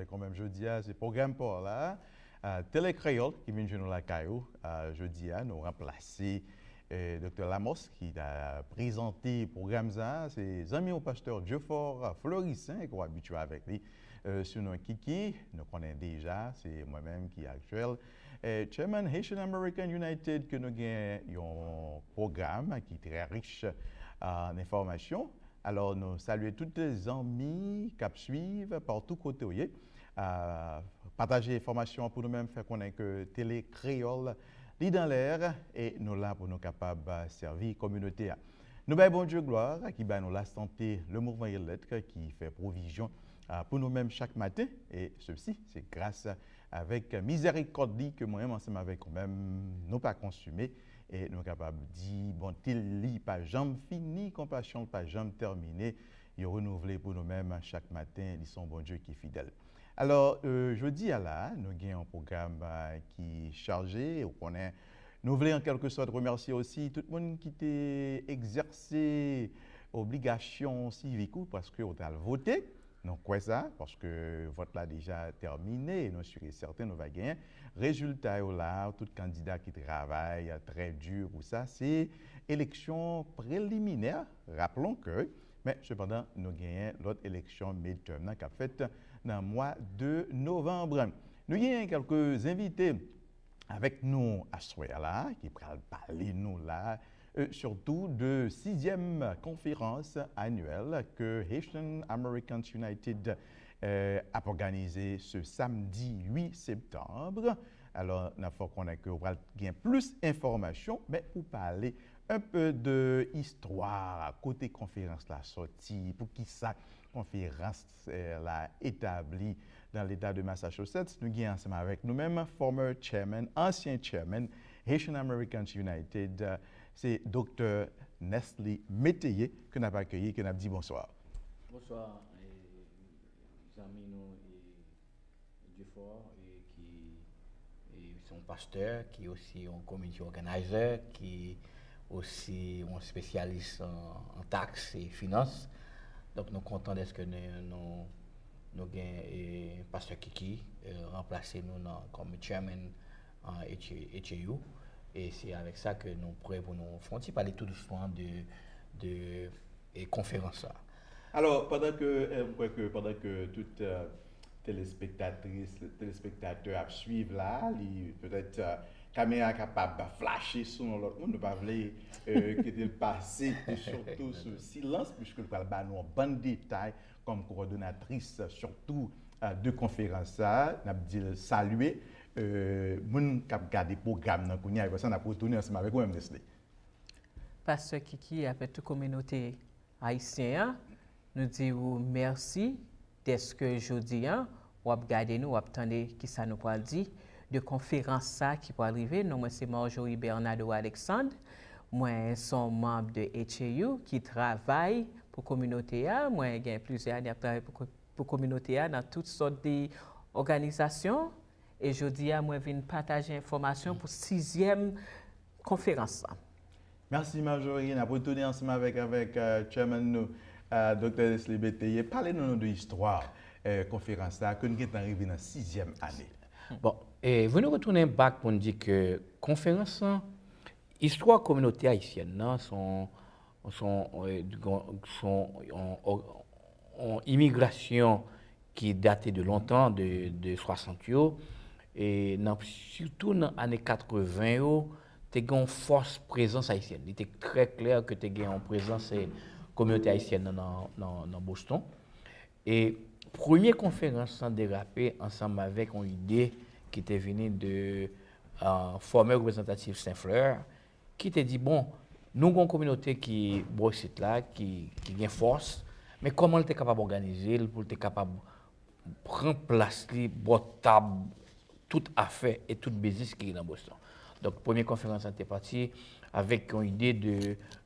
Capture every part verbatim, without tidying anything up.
Kanmenm, jodi a, se pwogram pa w la, a, Tele Kreyòl ki vin jwenn nou lakay ou. A, jodi a, nou ranplase, e, Doktè Lamos ki ta prezante pwogram sa a. Se zanmi w, Pastè Dieufort Florissant, ke w abitye avèk li, e, sou non Kiki. Nou konnen deja, se mwen menm ki aktyèl, e, Chairman Haitian American United, ke nou gen yon pwogram ki trè rich, a, an enfòmasyon. Alò, nou salye tout zanmi k ap swiv patou kote w ye. A, pataje enfòmasyon an pou nou menm, fè konnen ke Tele Kreyòl, li dan lè, e nou la pou nou kapab, a, sèvi kominote a. Nou bay Bondye glwa ki ba nou lasante, le mouvman Elèt ki fè pwovizyon, a, pou nou menm chak maten, e sesi, se gras avèk mizèrikòd li ke mwen menm ansanm avèk ou menm, nou pa konsime, e nou kapab di bonte li pa janm fini, konpasyon l pa janm tèmine, yo renouvle pou nou menm chak maten, li se yon Bondye ki fidèl. Alò, e, jodi a la, nou gen yon pwogram, a, ki chaje, ou konnen, nou vle an kèlke sòt remèsye osi tout moun ki te egzèse obligasyon sivik ou, paske ou t al vote. Nou kwè sa, paske vòt la deja tèmine, e nou si e sèten nou va genyen rezilta yo la, tout kandida ki travay trè di pou sa. Se eleksyon preliminè, rappelons que, men sepandan, nou genyen lòt eleksyon midterm nan k ap fèt nan mwa de novanm. Nou genyen kèlke envite avèk nou aswè a la, ki pral pale nou la, e, sitou de sizyèm konferans anyèl ke Haitian Americans United, e, ap òganize se samdi uit septanm. Alò, n ap fè w konnen ke w pral gen plis enfòmasyon, men pou pale un peu de istwa, kote konferans la sòti, poukisa konferans, e, la etabli nan leta de Massachusetts. Nou gen ansanm avèk nou menm, former chairman, ansyen chairman, Haitian Americans United, e, se Doktè Nesly Métayer, ke n ap akeyi, ke n ap di bonswa. Bonswa, e, zanmi nou, e, Dieufort, e, ki, e, se yon pastè, ki osi yon community organizer, ki osi yon espesyalis an, an taks e finans. Donk, nou kontan dèske nou, nou, nou gen, e, pastè Kiki, e, ranplase nou nan, kòm chairman, an, H-, H A U. E se avèk sa ke nou prè pou nou fè yon ti pale tou dousman de, de, e, konferans sa. Alò, pandan ke, e, m kwè ke pandan ke tout, e, telespektatris, telespektatè ap swiv la, li petèt, e, kamera kapab flache sou yon lòt moun, nou pa vle, e, kite l pase, e, sitou sou silans, puiske l pral ba nou yon bann detay kòm kowòdonatris, sitou, e, de konferans sa a. N ap di l salye, e, moun k ap gade pwogram nan kounye a, epi sa n ap retounen ansanm avèk ou menm, Nesly. Pastè Kiki, avèk tout kominote ayisyen an, nou di ou mèsi dèske jodi a, w ap gade nou, w ap tande kisa nou pral di de konferans sa ki pral rive. Non mwen se Marjorie Bernardo Alexandre. Mwen se yon manm de H A U ki travay pou kominote a. Mwen gen plizyè ane ap travay pou ko-, pou kominote a nan tout sòt de òganizasyon. E jodi a, mwen vin pataje enfòmasyon pou sizyèm konferans lan. Mèsi, Marjorie. N ap retounen ansanm avèk, avèk, e, chairman nou, e, Doktè Nesly Métayer. Pale nou, nou de istwa, e, konferans la, ke n gentan rive nan sizyèm ane. Bon, e, vin nou retounen back pou n di ke konferans lan, istwa kominote ayisyèn nan, se yon, se yon, e, se yon, yon, yon imigrasyon ki date de lontan, de, de swasant yo, e nan, sitou nan ane katreven yo, te gen yon fòs prezans ayisyèn. Li te trè klè ke te gen yon prezans, e, kominote ayisyèn nan, nan, nan, nan Boston. E premye konferans lan derape ansanm avèk yon ide ki te vini de, e, fòmè reprezantatif Sen Flè, ki te di, bon, nou gen yon kominote ki bò isit la, ki, ki gen fòs, men kòman l te kapab òganize l pou l te kapab pran plas li bò tab tout afè e tout biznis ki gen nan Boston. Donk, premye konferans lan te pati avèk yon ide de,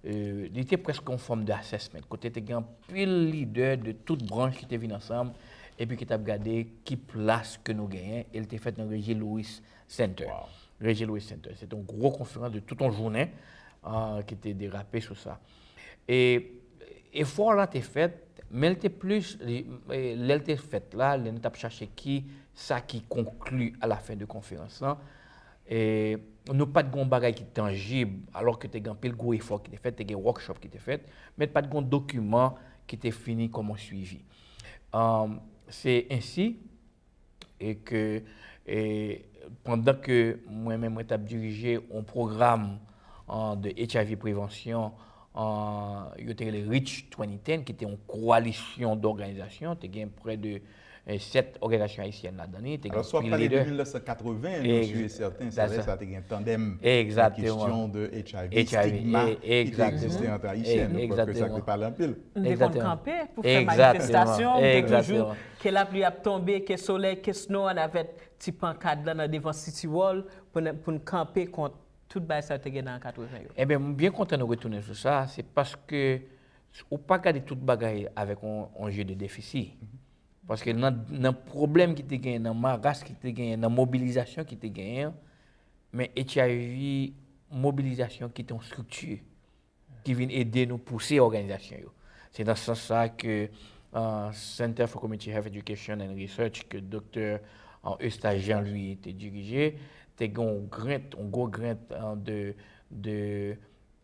e, li te prèske yon fòm de assessment, kote te gen anpil lidè de tout branch ki te vin ansanm, epi ki t ap gade ki plas ke nou genyen, e l te fèt nan Regis Lewis Center. Wow. Regis Lewis Center. Se te yon gwo konferans de tout yon jounen, e, ki te derape sou sa. E efò la te fèt Men l te plis, li, e, lè l te fèt la, lè nou t ap chache ki sa ki konkli alafen de konferans lan, e, nou pa t gen yon bagay ki tanjib, alò ke te gen anpil gwo efò ki te fèt, te gen workshop ki te fèt, men pa t gen yon dokiman ki te fini kòm yon swivi. Ann, se ensi e ke, e, pandan ke mwen menm mwen t ap dirije yon pwogram, ann, de H I V prevansyon, ann, yo te rele Reach twenty ten, ki te yon kowalisyon dòganizasyon, te gen prè de, e, sèt òganizasyon ayisyèn ladan li, te gen anpil lidè. Alò, si w ap pale de mil nèf san katreven, nou si e sèten, se lè sa te gen tandèm nan kesyon de H I V, stigma ki te egziste ant Ayisyen. Nou kwè ke sa te pale anpil. M te konn kanpe pou fè manifestasyon, m te toujou, ke lapli ap tonbe, ke solèy, ke snow, ann avèk ti pankad lan nan devan City Wall pou n, pou n kanpe kont tout bagay sa yo te gen nan katreven yo. Ebyen, m byen kontan nou retounen sou sa, se paske ou pa gade tout bagay avèk yon, yon je de defisi. Paske nan, nan pwoblèm ki te genyen, nan maras ki te genyen, nan mobilizasyon ki te genyen, men H I V mobilizasyon ki te yon estrikti ki vin ede nou pouse òganizasyon yo. Se nan sans sa ke, uh, Center for Community Health Education and Research ke Doktè, uh, Eustache Jean Louis te dirije, te gen yon grant, yon gwo grant, uh, de, de,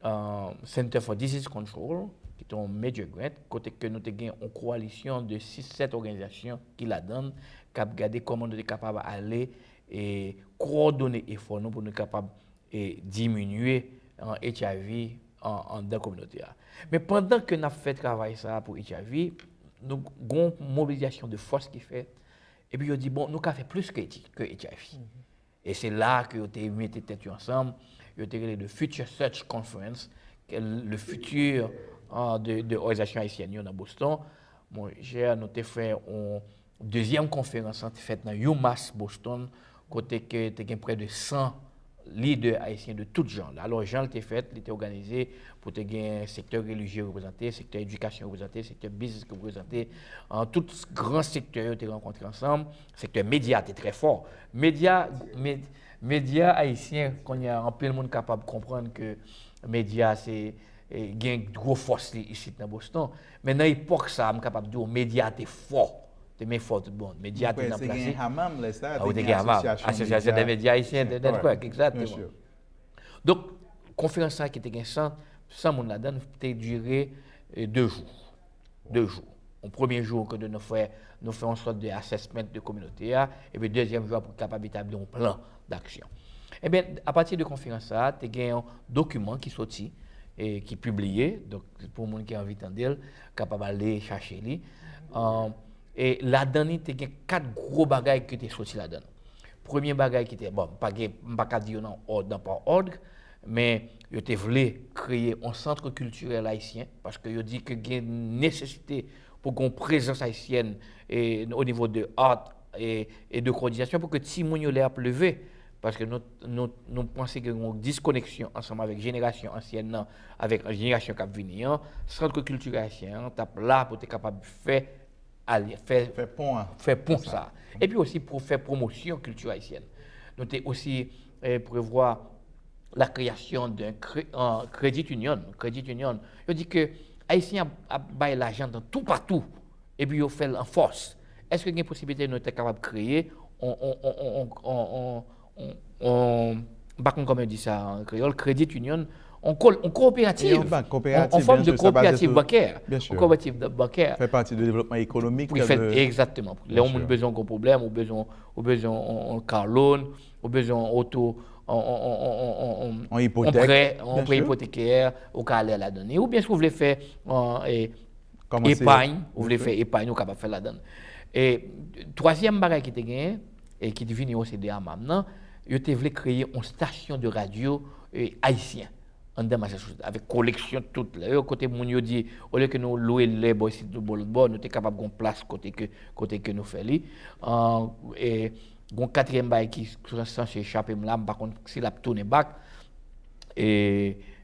uh, Center for Disease Control, ki te yon major grant, kote ke nou te gen yon kowalisyon de sis sèt òganizasyon ki ladan l, k ap gade kòman nou te kapab ale e kowòdone efò nou pou nou kapab e diminye, an, H I V an, anndan kominote a. Men pandan ke n ap fè travay sa a pou H I V, nou gon mobilizasyon de fòs ki fèt, epi yo di, bon, nou ka fè plis ke, ke H I V. E se la ke yo te mete tèt yo ansanm, yo te rele de Future Search Conference, ke le futur, an, de, de òganizasyon ayisyèn yo nan Boston. Monchè, nou te fè yon dezyèm konferans lan te fèt nan UMass Boston, kote ke te gen prè de san lidè ayisyen de tout jan. Alò, jan l te fèt, li te òganize pou te gen sektè relijye reprezante, sektè edikasyon reprezante, sektè biznis reprezante. An, tout gran sektè yo te rankontre ansanm. Sektè medya te trè fò. Medya, med-, medya ayisyen, kounye a, anpil moun kapab konprann ke medya se, e, gen gwo fòs li isit nan Boston. Men nan epòk sa a, m kapab di w, medya te fò. Te men fò tout bon. Medya te nan plas li. Mwen kwè te gen Hamam lè sa a, te gen Asosyasyon dè Medya Ayisyen, Network, egzakteman. Donk, konferans sa ki te gen san, san moun ladan l, te dire, e, de jou. De jou. Yon premye jou ke nou fè, nou fè yon sòt de assessment de kominote a, epi dezyèm jou a pou kapab etabli yon plan d'action. Ebyen, apati de konferans sa a, te gen yon dokiman ki soti, e ki pibliye, donk pou moun ki anvi tande l, kapab ale chache li. An, e ladan li, te gen kat gwo bagay ki te soti ladan l. Premye bagay ki te, bon, m pa gen, m pa ka di yo nan òd, nan pa òd, men yo te vle kreye yon sant kiltirèl ayisyen, paske yo di ke gen nesesite pou gen yon prezans ayisyèn, e, o nivo de art e, e de kowòdinasyon pou ke timoun yo lè y ap leve, paske nou, nou, nou panse gen yon diskoneksyon ansanm avèk jenerasyon ansyèn nan, avèk jenerasyon k ap vini an, sant kiltirèl ayisyen an t ap la pou te kapab fè alye, fè, fè pon an, fè pon sa. Epi osi pou fè pwomosyon kilti ayisyèn. Nou te osi, e, prevwa la création d'un cré-, an, credit union. Credit union. Yo di ke Ayisyen ap, ap bay lajan nan toupatou, epi yo fè l an fòs. Èske gen posiblite nou te kapab kreye on, on, m pa konn kòman yo di sa an kreyòl, credit union, on, on kooperativ, on, on fòm de kooperativ bankè, on kooperativ bankè. Fè pati de devlopman ekonomik. Egzakteman. Lè yon moun bezwen yon gwo pwoblèm, ou bezwen, ou bezwen on, on car loan, ou bezwen on oto, on, on, on, on, on, on prè, on prè ipotekè, ou ka ale ladan li. Oubyen si w vle fè, e, epay, ou vle fè epay, ou kapab fè ladan. E twazyèm bagay ki te genyen, e ki te vini osi de Hamam nan, yo te vle kreye yon stasyon de radyo, e, ayisyen anndan Massachusetts, avèk koleksyon tout, lè yo kote moun yo di, olye ke nou lwe lè bò isit, nou bò lòt bò, nou te kapab gon plas kote ke, kote ke nou fè li. An, e, gon katriyèm bagay ki sanse chape m la, m pa konn si l ap tounen back. E,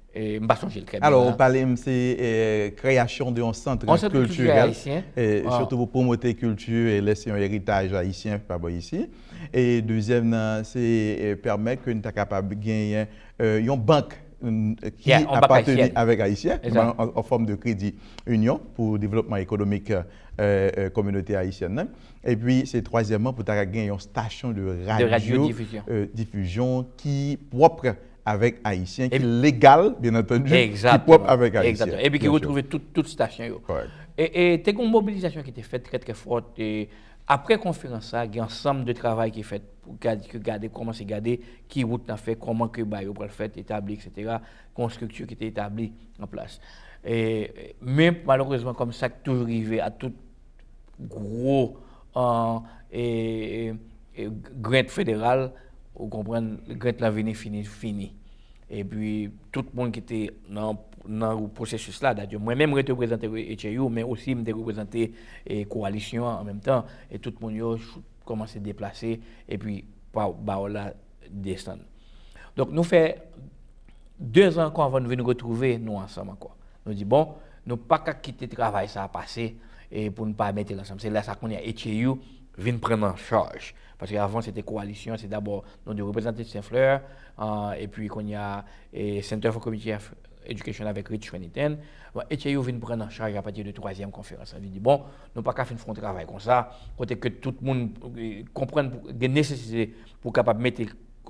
e, m pa sonje l trè byen la. Alò, ou pale m se, e, kreyasyon de yon sant kiltirèl ayisyen, e, sitou pou pwomote kilti, e lè se yon eritaj ayisyen pa bò isi. E dezyèm nan, se, e, pèmèt ke n ta kapab genyen, e, yon bank ki apateni avèk Ayisyen, an fòm de kredi inyon pou devlopman ekonomik kominote ayisyèn nan. Epi, se twazyèmman, pou ta ka gen yon stasyon de radyo difizyon ki pwòp avèk Ayisyen, ki legal, byen antandi, ki pwòp avèk Ayisyen. Epi ki retwouve tout, tout stasyon yo. E, e te gen yon mobilizasyon ki te fèt trè, trè fòt. E apre konferans sa, gen ansanm de travay ki fèt pou gade, ki gade, kòmanse gade ki wout n ap fè, kòman ke bagay yo pral fèt, etabli, etsetera. Gen yon estrikti ki te etabli an plas. E, men, malerezman, kòm sa k toujou rive a tout gwo, e, e, e, grant federal, ou konprann, grant la vini fini, fini. Epi, tout moun ki te nan, nan pwosesis la, dayè, mwen menm, mwen te reprezante H A U, men osi, mwen te reprezante, e, kowalisyon an an menm tan, e tout moun yo kòmanse deplase, epi pawòl la desann. Donk, nou fè dezan ankò anvan nou vin retwouve nou ansanm ankò. Nou di, bon, nou pa ka kite travay sa a pase, e pou nou pa mete l ansanm. Se lè sa kounye a H A U vin pran n an chaj. Paske avan, se te kowalisyon, se dabò nou de reprezante Saint Fleur, epi kounye a, e Center for Community Education avèk Rich Swanitan. Bon, H A U vin pran n an chaj apati de twazyèm konferans la. Li di, bon, nou pa ka fin fè yon travay konsa, kote ke tout moun, e, konprann pou, gen nesesite pou kapab mete,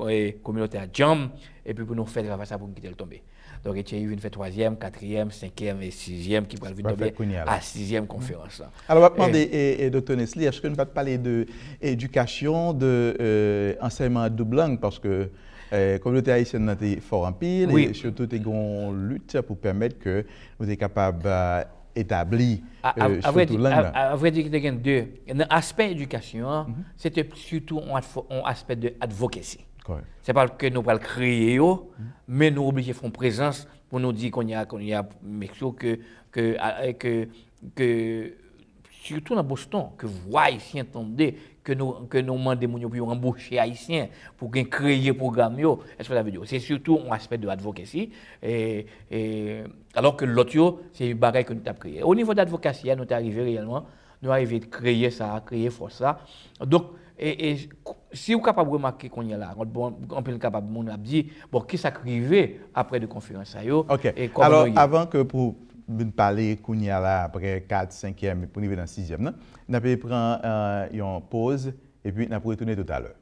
e, kominote a djanm, epi pou nou fè travay sa pou nou kite l tonbe. Donk, H A U vin fè twazyèm, katriyèm, senkyèm e sizyèm ki pral vin tonbe a sizyèm konferans la. Alò, m ap mande, e, e, Doktè Nesly, èske nou pa t pale de edikasyon, de, e, ansèyman a doub lang, paske, e, kominote ayisyèn nan te fò anpil, e sitou te gen yon lit pou pèmèt ke nou te kapab, e, etabli, e, sitou lang nan. A, a, a vrèdi, te gen de. Nan aspè edikasyon an, se te sitou yon advo-, yon aspè de advocacy. Se pa ke nou pral kreye yo, men nou oblije fè yon prezans pou nou di kounye a, kounye a, make sure ke, ke, a, ke, ke, sitou nan Boston, ke vwa ayisyen tande, ke nou, ke nou mande moun yo pou yo anboche ayisyen, pou gen kreye pwogram yo, èske sa vle di, se sitou yon aspè de advocacy, e, e, alò ke lòt yo, se bagay ke nou t ap kreye. O nivo de advokasi a, nou te arive reyèlman, nou arive kreye sa, kreye fòs sa. Donk, e, e, si w kapab remake kounye a la, bon, anpil kapab moun ap di, bon, kisa k rive apre de konferans sa yo, e kòman nou ye? Avan ke pou vin pale kounye a la, apre kat, senkyèm, pou rive nan sizyèm nan, n ap pran, e, yon poz, epi n ap retounen toutalè.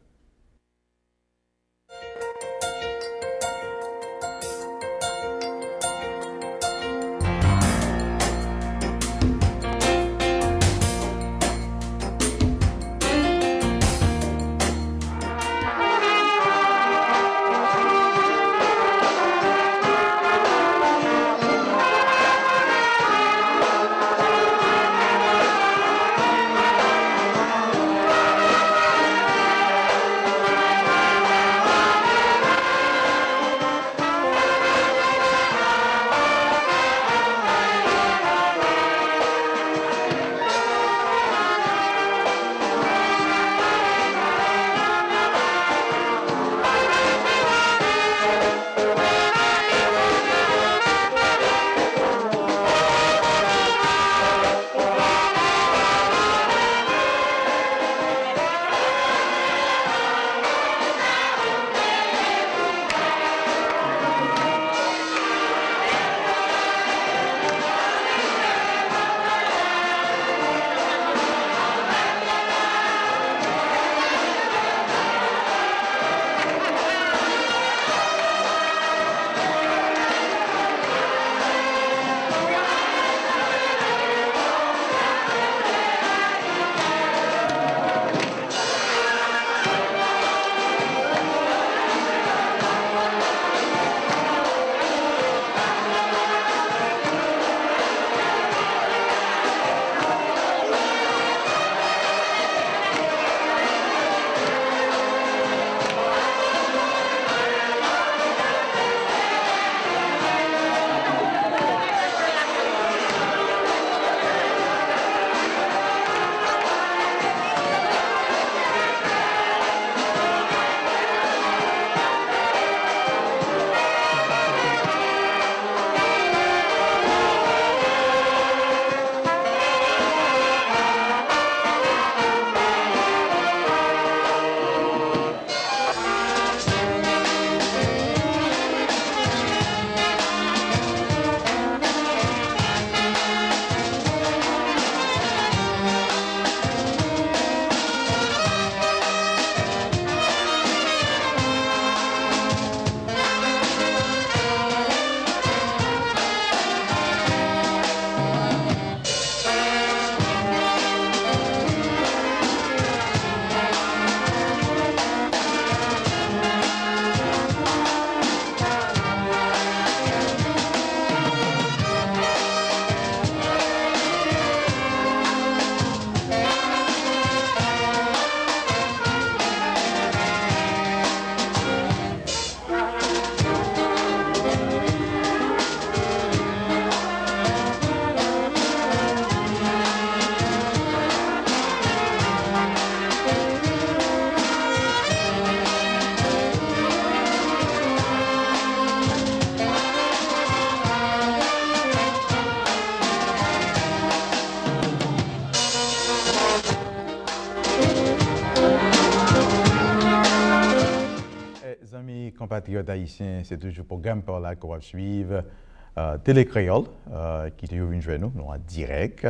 Konpatriyòt ayisyen, se toujou pwogram pa w la ke w ap swiv, euh, Tele Kreyòl, euh, ki te yo vin jwenn nou, nou an dirèk,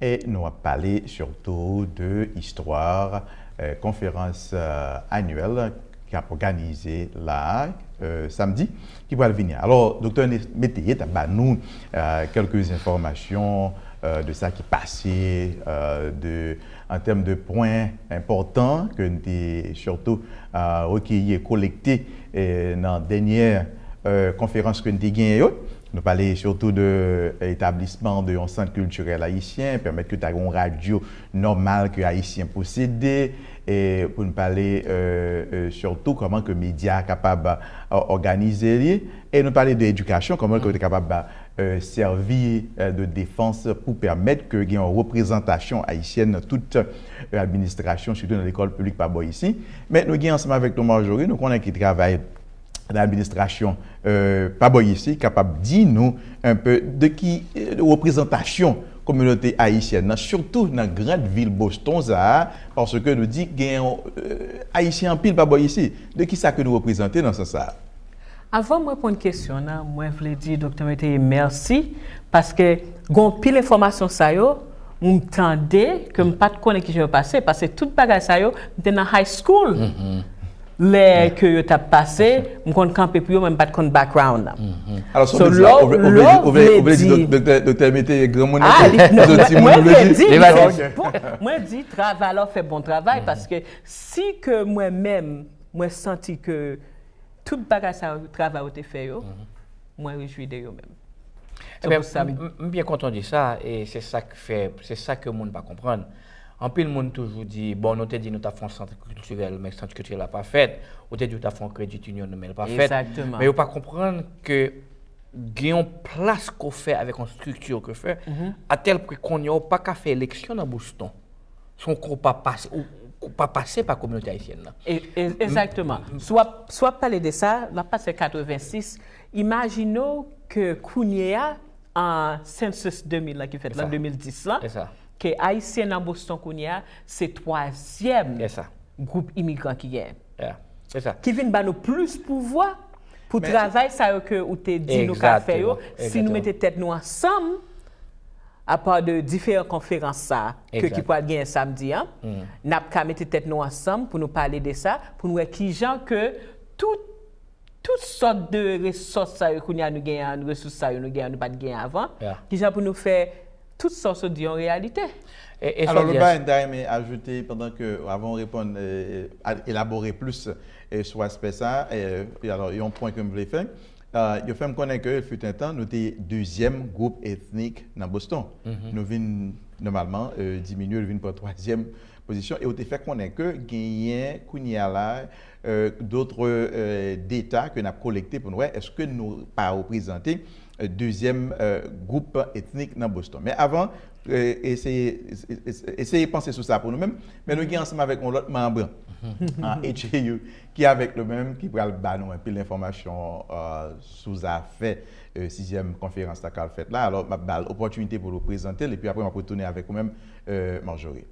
e nou ap pale sitou de istwa, euh, konferans, euh, anyèl k ap òganize la, euh, samdi ki pral vini. Alò, Doktè Ne-, Métayer t ap ba nou, euh, kèlke enfòmasyon, euh, de sa ki pase, euh, de, an tèm de pwen enpòtan ke n te sitou, euh, rekeyi e kolekte, euh, nan dènyè, euh, konferans ke n te genyen yo. Nou pale sitou de etablisman de yon sant kiltirèl ayisyen, pèmèt ke ta gen yon radyo nòmal ke ayisyen posede, e pou n pale, euh, euh, sitou kòman ke medya kapab, euh, òganize li, e nou pale de edikasyon, kòman ke te kapab, euh, sèvi, euh, de defans pou pèmèt ke gen yon reprezantasyon ayisyèn nan tout, euh, administrasyon, sitou nan lekòl piblik pa bò isi. Men nou gen ansanm avèk nou Marjorie, nou konnen ki travay nan administrasyon, euh, pa bò isi, kapab di nou un peu de ki, euh, reprezantasyon kominote ayisyèn nan, sitou nan grand vil Boston sa a, paske nou di gen, euh, ayisyen anpil pa bò isi. De ki sa ke nou reprezante nan sans sa a? Avan m reponn kesyon nan, mwen vle di Doktè Métayer mèsi, paske gon pil enfòmasyon sa yo, m tande ke m pa t konnen kijan yo pase, paske tout bagay sa yo, m te nan high school. Lè ke yo t ap pase, m konn kanpe pou yo, men m pa t konn background nan. Alò, so, ou vle di, ou vle di, ou vle di, doktè, doktè Métayer granmoun, ah, li, non, mwen, mwen vle di, mwen di, travay la w fè bon travay, paske si ke mwen menm, mwen santi ke tout bagay sa yo, travay ou te fè yo, mwen rejwi de yo menm. So, Ebyen, pou sa, m, m, m byen kontan w di sa, e se sa k fè, se sa ke moun pa konprann. Anpil moun toujou di, bon, nou te di nou t ap fè yon sant kiltirèl, men sant kiltirèl la pa fèt. Ou te di w t ap fè yon credit union, men l pa fèt. Egzakteman. Men yo pa konprann ke gen yon plas ke w fè avèk yon estrikti ke w fè, atèl pwen kounye a w pa ka fè eleksyon nan Boston. Se yon kou pa pase, ou, ou pa pase pa kominote ayisyèn nan. E, e, egzakteman. Si w ap, si w ap pale de sa, n ap pase katrevensis. Imajine w ke kounye a, an census de mil lan ki fèt lan, de mil dis lan, ke Ayisyen nan Boston kounye a, se twazyèm gwoup imigran ki genyen. Ki vin ba nou plis pouvwa pou travay sa yo ke ou te di nou ka fè yo, si nou mete tèt nou ansanm, apa de diferan konferans sa ke ki pral genyen samdi an, n ap ka mete tèt nou ansanm pou nou pale de sa, pou nou wè kijan ke tout, tout sòt de resous sa yo kounye a nou genyen, resous sa yo nou genyen, nou pa t genyen avan, kijan pou nou fè tout sa w sot di an reyalite. E, e Alò, lòt bagay m ta renmen ajoute pandan ke, avan w reponn, e, a, elabore plis, e, sou aspè sa, e, e alò, yon pwen ke m vle fè, e, yo fè m konnen ke, fut un temps, nou te dezyèm gwoup etnik nan Boston. Nou vin, nòmalman, e, diminye, nou vin pran twazyèm pozisyon, e yo te fè konnen ke genyen kounye a la, e, d'autres, e, data ke n ap kolekte pou n wè èske nou pa reprezante, e, dezyèm, e, gwoup etnik nan Boston. Men avan, e, eseye, eseye, eseye panse sou sa pou nou menm, men nou gen ansanm avèk yon lòt manm, a, H A U, ki avèk nou menm, ki pral ba nou anpil enfòmasyon, e, sou zafè, e, sizyèm konferans la k al fèt la. Alò, m ap ba l opòtinite pou l prezante l, epi apre m ap retounen avèk ou menm, e, Marjorie.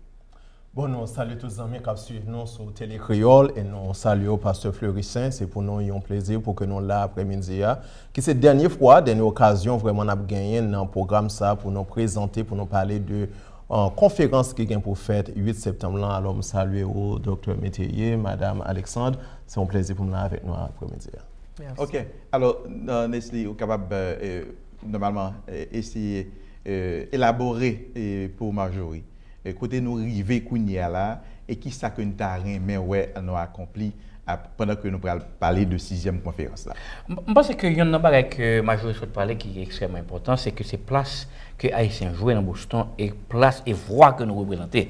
Bon, nou salye tout zanmi k ap swiv nou sou Tele Kreyòl e nou salye w, Pastè Fleurissaint. Se pou nou yon plezi pou ke nou la aprèmidi a, ki se dènye fwa, dènye okazyon vrèman n ap genyen nan pwogram sa pou nou prezante, pou nou pale de, e, konferans ki gen pou fèt uit septanm lan. Alò, m salye w, Doktè Métayer, Madam Alexandre. Se yon plezi pou m la avèk nou aprèmidi a. Mèsi. Ok. Alò, e, Nesly, ou kapab, e, nòmalman, e, eseye, e, elabore, e, pou Marjorie. E, kote nou rive kounye a la, e ki sa ke n ta renmen wè nou akonpli ap, pandan ke nou pral pale de sizyèm konferans la? M, m panse ke yonn nan bagay ke Marjorie sot pale ki ekstrèmman enpòtan, se ke se plas ke Ayisyen jwe nan Boston e plas e vwa ke nou reprezante.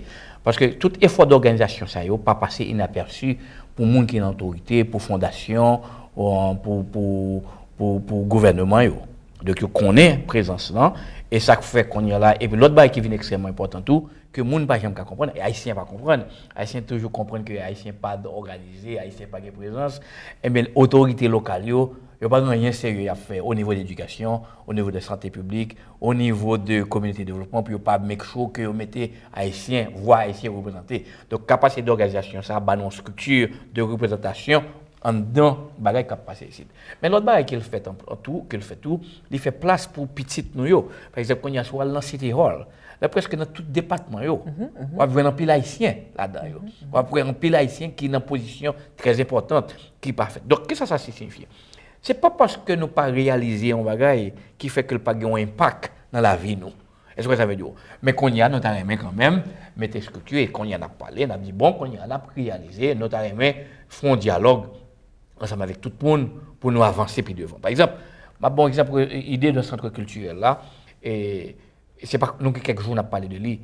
Paske tout efò dòganizasyon sa yo pa pase inapèsi pou moun ki nan otorite, pou fondasyon, ou, pou, pou, pou, pou gouvènman yo. Donk, yo konnen prezans lan, e sa k fè kounye a la, epi lòt bagay ki vin ekstrèmman enpòtan tou, ke moun pa janm ka konprann, e Ayisyen pa konprann. Ayisyen toujou konprann ke Ayisyen pa òganize, Ayisyen pa gen prezans. Ebyen, otorite lokal yo, yo pa gen anyen serye y ap fè o nivo de edikasyon, o nivo de sante piblik, o nivo de kominote devlopman, pou yo pa make sure ke yo mete Ayisyen, vwa Ayisyen reprezante. Donk, kapasite dòganizasyon sa a ba nou yon estrikti de reprezantasyon anndan bagay k ap pase isit. Men lòt bagay ke l fè tou, ke l fè tou, li fè plas pou pitit nou yo. Pa egzanp, kounye a, si w al nan City Hall, lè prèske nan tout depatman yo, w ap jwenn anpil Ayisyen ladan yo. W ap wè anpil Ayisyen ki nan pozisyon trè enpòtan ki pa fèt. Donk, kisa sa siyifye? Se pa paske nou pa reyalize yon bagay ki fè ke l pa gen yon enpak nan lavi nou. Èske w wè sa m vle di w? Men kounye a, nou ta renmen kanmenm mete estrikti, e kounye a n ap pale, n ap di, bon, kounye a n ap reyalize, nou ta renmen fè yon dyalòg ansanm avèk tout moun pou nou avanse pi devan. Pa egzanp, m ap ba w egzanp, e, ide de sant kiltirèl la, e, se pa nou gen kèk jou n ap pale de li.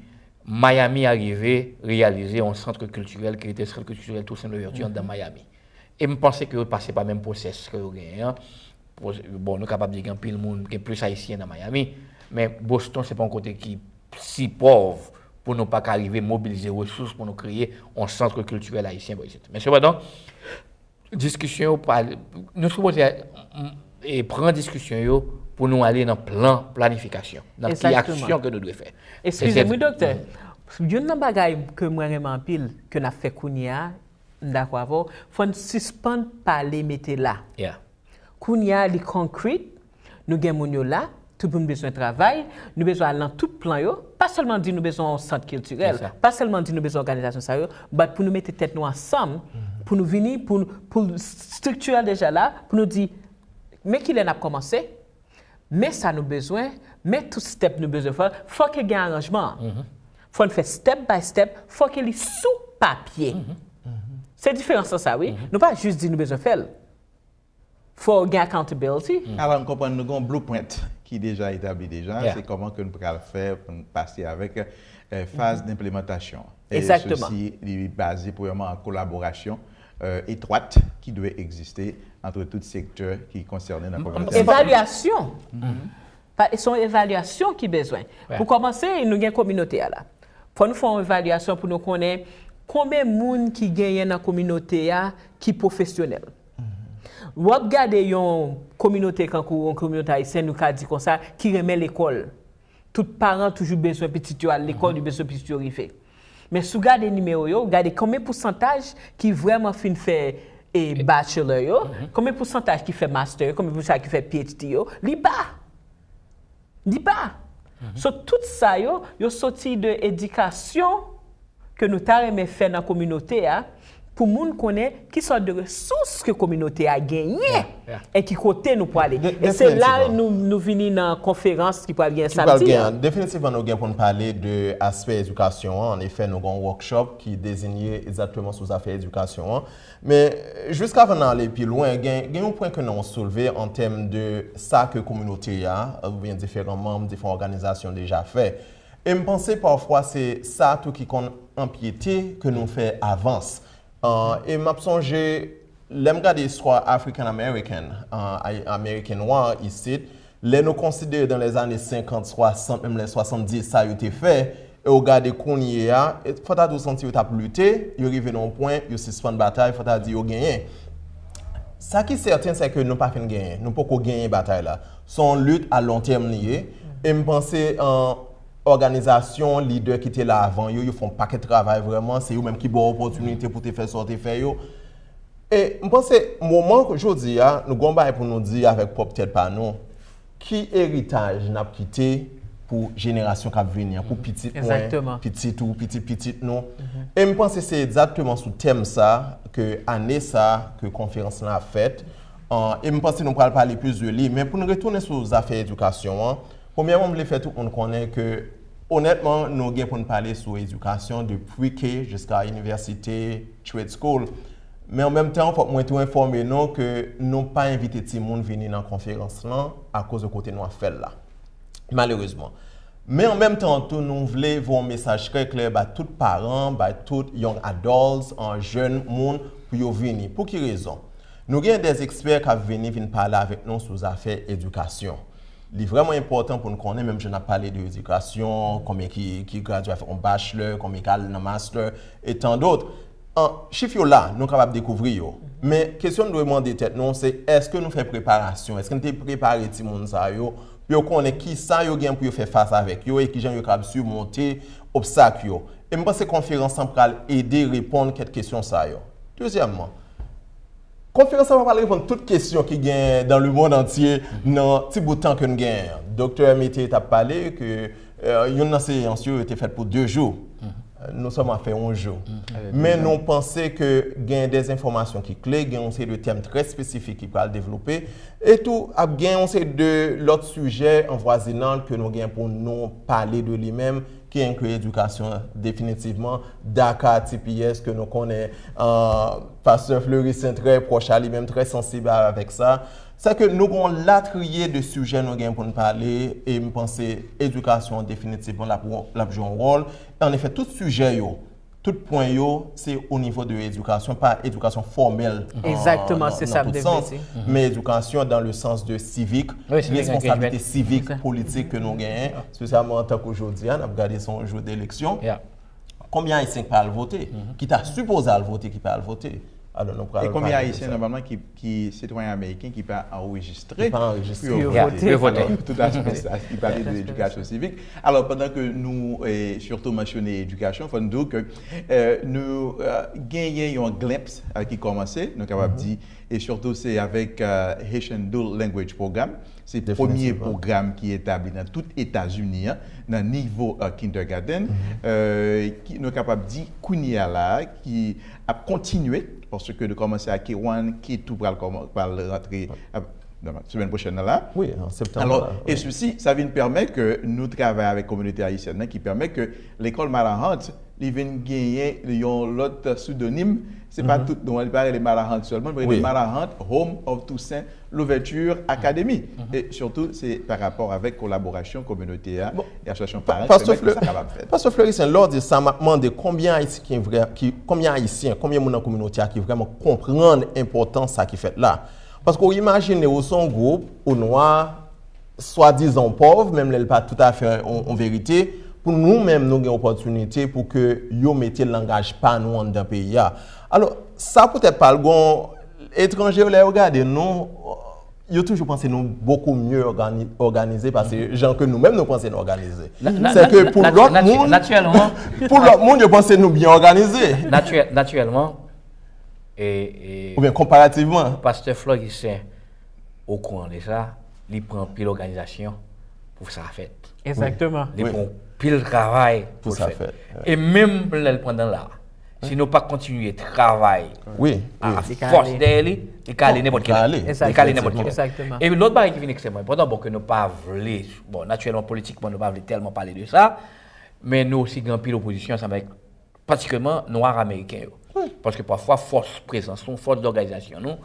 Miami arive reyalize yon sant kiltirèl ki rete sant kiltirèl Toussaint Louverture anndan Miami. E m panse ke yo pase pa menm pwosès ke yo genyen an. Pwos-, bon, nou kapab di gen anpil moun, gen plis Ayisyen nan Miami, men Boston se pa yon kote ki si pòv pou nou pa ka rive mobilize resous pou nou kreye yon sant kiltirèl ayisyen bò isit. Men sepandan, diskisyon yo pa, nou sipoze, mm, e pran diskisyon yo pou nou ale nan plan planifikasyon, nan ki aksyon ke nou dwe fè. Eskize m, wi, doktè. Youn nan bagay ke mwen renmen anpil, ke n ap fè kounye a, m dakò avè w, fò n sispann pale mete la. Kounye a, li concrete, nou gen moun yo la, tout moun bezwen travay, nou bezwen al nan tout plan yo, pa sèlman di nou bezwen yon sant kiltirèl, pa sèlman di nou bezwen òganizasyon sa yo, but pou nou mete tèt nou ansanm, pou nou vini, pou, pou estrikti a deja la, pou nou di, men kilè n ap kòmanse, men sa nou bezwen, men tout step nou bezwen fè, fò ke gen aranjman an. Fò n fè step by step, fò ke li sou papye. Se diferans lan sa, wi. Nou pa jis di nou bezwen fè l. Fò gen accountability. Alò, m konprann nou gen yon blueprint ki deja etabli deja. Se kòman ke n pral fè pou n pase avèk, eh, faz d'implémentation. E sesi, li baze premyèman an kolaborasyon, eh, etwat ki dwe egziste ant tout sektè ki konsène nan kominote. Evalyasyon. Pa, se yon evalyasyon ki bezwen. Pou kòmanse, nou gen kominote a la. Fò nou fè yon evalyasyon pou nou konnen konbyen moun ki genyen nan kominote a ki pwofesyonèl. W ap gade yon kominote kankou yon kominote ayisyen, nou ka di konsa, ki renmen lekòl. Tout paran toujou bezwen pitit yo al lekòl, yo bezwen pitit yo rive. Men si w gade nimewo yo, w gade konbyen pousantaj ki vrèman fin fè, e, bachelor yo, konbyen pousantaj ki fè master yo, konbyen pousantaj ki fè P H D yo, li ba. Li ba. So, tout sa yo, yo soti de edikasyon ke nou ta renmen fè nan kominote a, pou moun konnen ki sòt de resous ke kominote a genyen, e ki kote nou pwale. E se la nou, nou vini nan konferans ki pral gen samdi a. Definitivman, nou gen pou n pale de aspè edikasyon an. Anefè, nou gen yon workshop ki deziye egzakteman sou zafè edikasyon an. Men, jiskavan n ale pi lwen, gen, gen yon pwen ke nou soulve an tèm de sa ke kominote a, oubyen diferan manm, diferan òganizasyon deja fè. E m panse pafwa se sa tou ki konn anpyete ke nou fè avans. An, e m ap sonje, lè m gade istwa African American, an, Ay-, Ameriken nwa isit, lè nou konsidere dan lèzane senkant, swasant, menm lè swasanndis, sa yo te fè, e w gade kounye a, e fò ta di w santi yo t ap lite, yo rive nan yon pwen, yo sispann batay, fò ta di yo genyen. Sa ki sèten, se ke nou pa fin genyen. Nou poko genyen batay la. Se yon lit a lon tèm li ye. E m panse, an, òganizasyon, lidè ki te la avan yo, yo fè yon pakèt travay vrèman. Se yo menm ki ba w opòtinite pou te fè sa w te fè yo. E m panse, moman jodi a, nou gen yon bagay pou nou di avèk pwòp tèt pa nou. Ki eritaj n ap kite pou jenerasyon k ap vini an, pou pitit mwen, pitit ou, pitit pitit nou? E m panse se egzakteman sou tèm sa ke ane sa, ke konferans lan ap fèt. An, e m panse nou pral pale plis de li. Men pou n retounen sou zafè edikasyon an, premyèman, m vle fè tout moun konnen ke, onètman, nou gen pou n pale sou edikasyon de pre-K jiska inivèsite, trade school. Men an menm tan, fòk mwen tou enfòme nou ke nou pa envite timoun vini nan konferans lan akoz de kote nou ap fè l la. Malerezman. Men an menm tan tou, nou vle voye yon mesaj trè klè ba tout paran, ba tout young adults, an, jèn moun, pou yo vini. Pou ki rezon? Nou gen dè ekspè k ap vini, vin pale avèk nou sou zafè edikasyon. Li vrèman enpòtan pou n konnen, menm jan n ap pale de edikasyon, konbyen ki, ki gradye avèk yon bachelor, konbyen k al nan master, e tan dòt. An, chif yo la, nou kapab dekouvri yo. Men, kesyon n dwe mande tèt nou, se èske nou fè preparasyon? Èske n te prepare timoun sa yo pou yo konnen ki sa yo gen pou yo fè fas avèk yo e ki jan yo kapab simonte obstak yo? E m panse konferans lan pral ede reponn kèk kesyon sa yo. Dezyèmman, Konferans lan pa pral reponn tout kesyon ki gen dans le monde entier nan ti bout tan ke n genyen an. Doktè Métayer t ap pale ke, euh, youn nan seyans yo, yo te fèt pou de jou. Nou sèlman fè yon jou. Men nou panse ke gen de enfòmasyon ki kle, gen yon seri de tèm trè espesifik ki pral devlope, e tou ap gen yon seri de lòt sijè anvwazinal ke nou gen pou nou pale de li menm, ki enkli edikasyon definitivman, DACA, T P S ke nou konnen, euh, Pastè Fleurissin trè pwòch a li menm, trè sansib avèk sa. Sè ke nou gen yon latriye de sijè nou gen pou n pale, e m panse edikasyon definitivman l ap, l ap jwe yon wòl. E annefè, tout sijè yo, tout pwen yo, se o nivo de edikasyon, pa edikasyon fòmèl, euh, Exactement, nan, c'est nan ça, m tout te sans, vle di. Men edikasyon dans le sens de civique, Oui, civique responsabilité engagement. Civique, politique ke nou genyen, espesyalman an tan ke jodi a, n ap gade se yon jou d'eleksyon. Yeah. Konbyen Ayisyen ki pa al vote, ki ta sipoze al vote, ki pa al vote? Alò, nou pral E konbyen pale de Ayisyen sa. Nòmalman ki, ki sitwayen ameriken ki pa anrejistre Ki pa anrejistre. pou yo Yeah, vote? pou yo vote. Alò, tout aspè sa, ki pale de edikasyon sivik. Alò, pandan ke nou eh, sirtou mansyone edikasyon, fò n di ke eh, nou eh, genyen yon glimpse eh, ki kòmanse, nou kapab di, e sirtou se avèk eh, Haitian Dual Language Program. Se premye Definitivman. Pwogram ki etabli nan tout Etazini an, nan nivo eh, kindergarten, eh, ki nou kapab di kounye a la, ki ap kontinye, paske nou kòmanse a K one, K two pral kòman- pral rantre eh, nan semèn pwochèn nan la. Wi, an septanm. Alò, la, e wi. sou si, sa vin pèmèt ke nou travay avèk kominote ayisyèn nan ki pèmèt ke lekòl Malahant, li vin genyen yon lòt pseudonym. Se pa tout non, li pa rele Malahant sèlman, li rele Wi. Malahant Home of Toussaint Louverture Academy. E sirtou, se pa rapò avèk kolaborasyon kominote a Bon, e asosyasyon Pa- paran ki Pastè pèmèt ke Fleur- sa kapab fèt. Pastè Fleurissin, lè w di sa, m ap mande konbyen Ayisyen ki vrè, ki, konbyen Ayisyen, konbyen moun nan kominote a ki vrèman konprann enpòtans sa ki fèt la. Paske w imajine w se yon gwoup, ou nwa, swadizan w pòv, menm lè l pa toutafè yon, yon verite, pou nou menm nou gen opòtinite pou ke yo mete langaj pa nou anndan peyi a. Alò, sa poutèt pa l gon etranje yo lè yo gade nou, yo toujou panse nou bokou mye ògani- òganize pase jan ke nou menm nou panse nou òganize. Na- na- Se ke na- pou natu- lòt natu- moun, natirèlman, pou lòt moun, yo panse nou byen òganize. natirè- natirèlman, e, e, Oubyen konparativman. Pastè Floricen okouran de sa, li pran anpil òganizasyon pou sa fèt. Exactement. Li Wi. pran anpil travay pou Pou sa l fèt. fèt, E menm lè l pandan la, si nou pa kontinye travay Wi, a wi. Li ka fòs ale. dèyè li, li ka ale nenpòt Li ka kilè. ale. Li ka ale nenpòt kilè. Exactement. E lòt bagay ki vin ekstrèmman enpòtan, bon, ke nou pa vle, bon, natirèlman, politikman, nou pa vle tèlman pale de sa, men nou osi gen anpil opozisyon ansanm avèk, patikilyèman, nwa ameriken yo. Paske pafwa, fòs prezans nou, fòs dòganizasyon nou,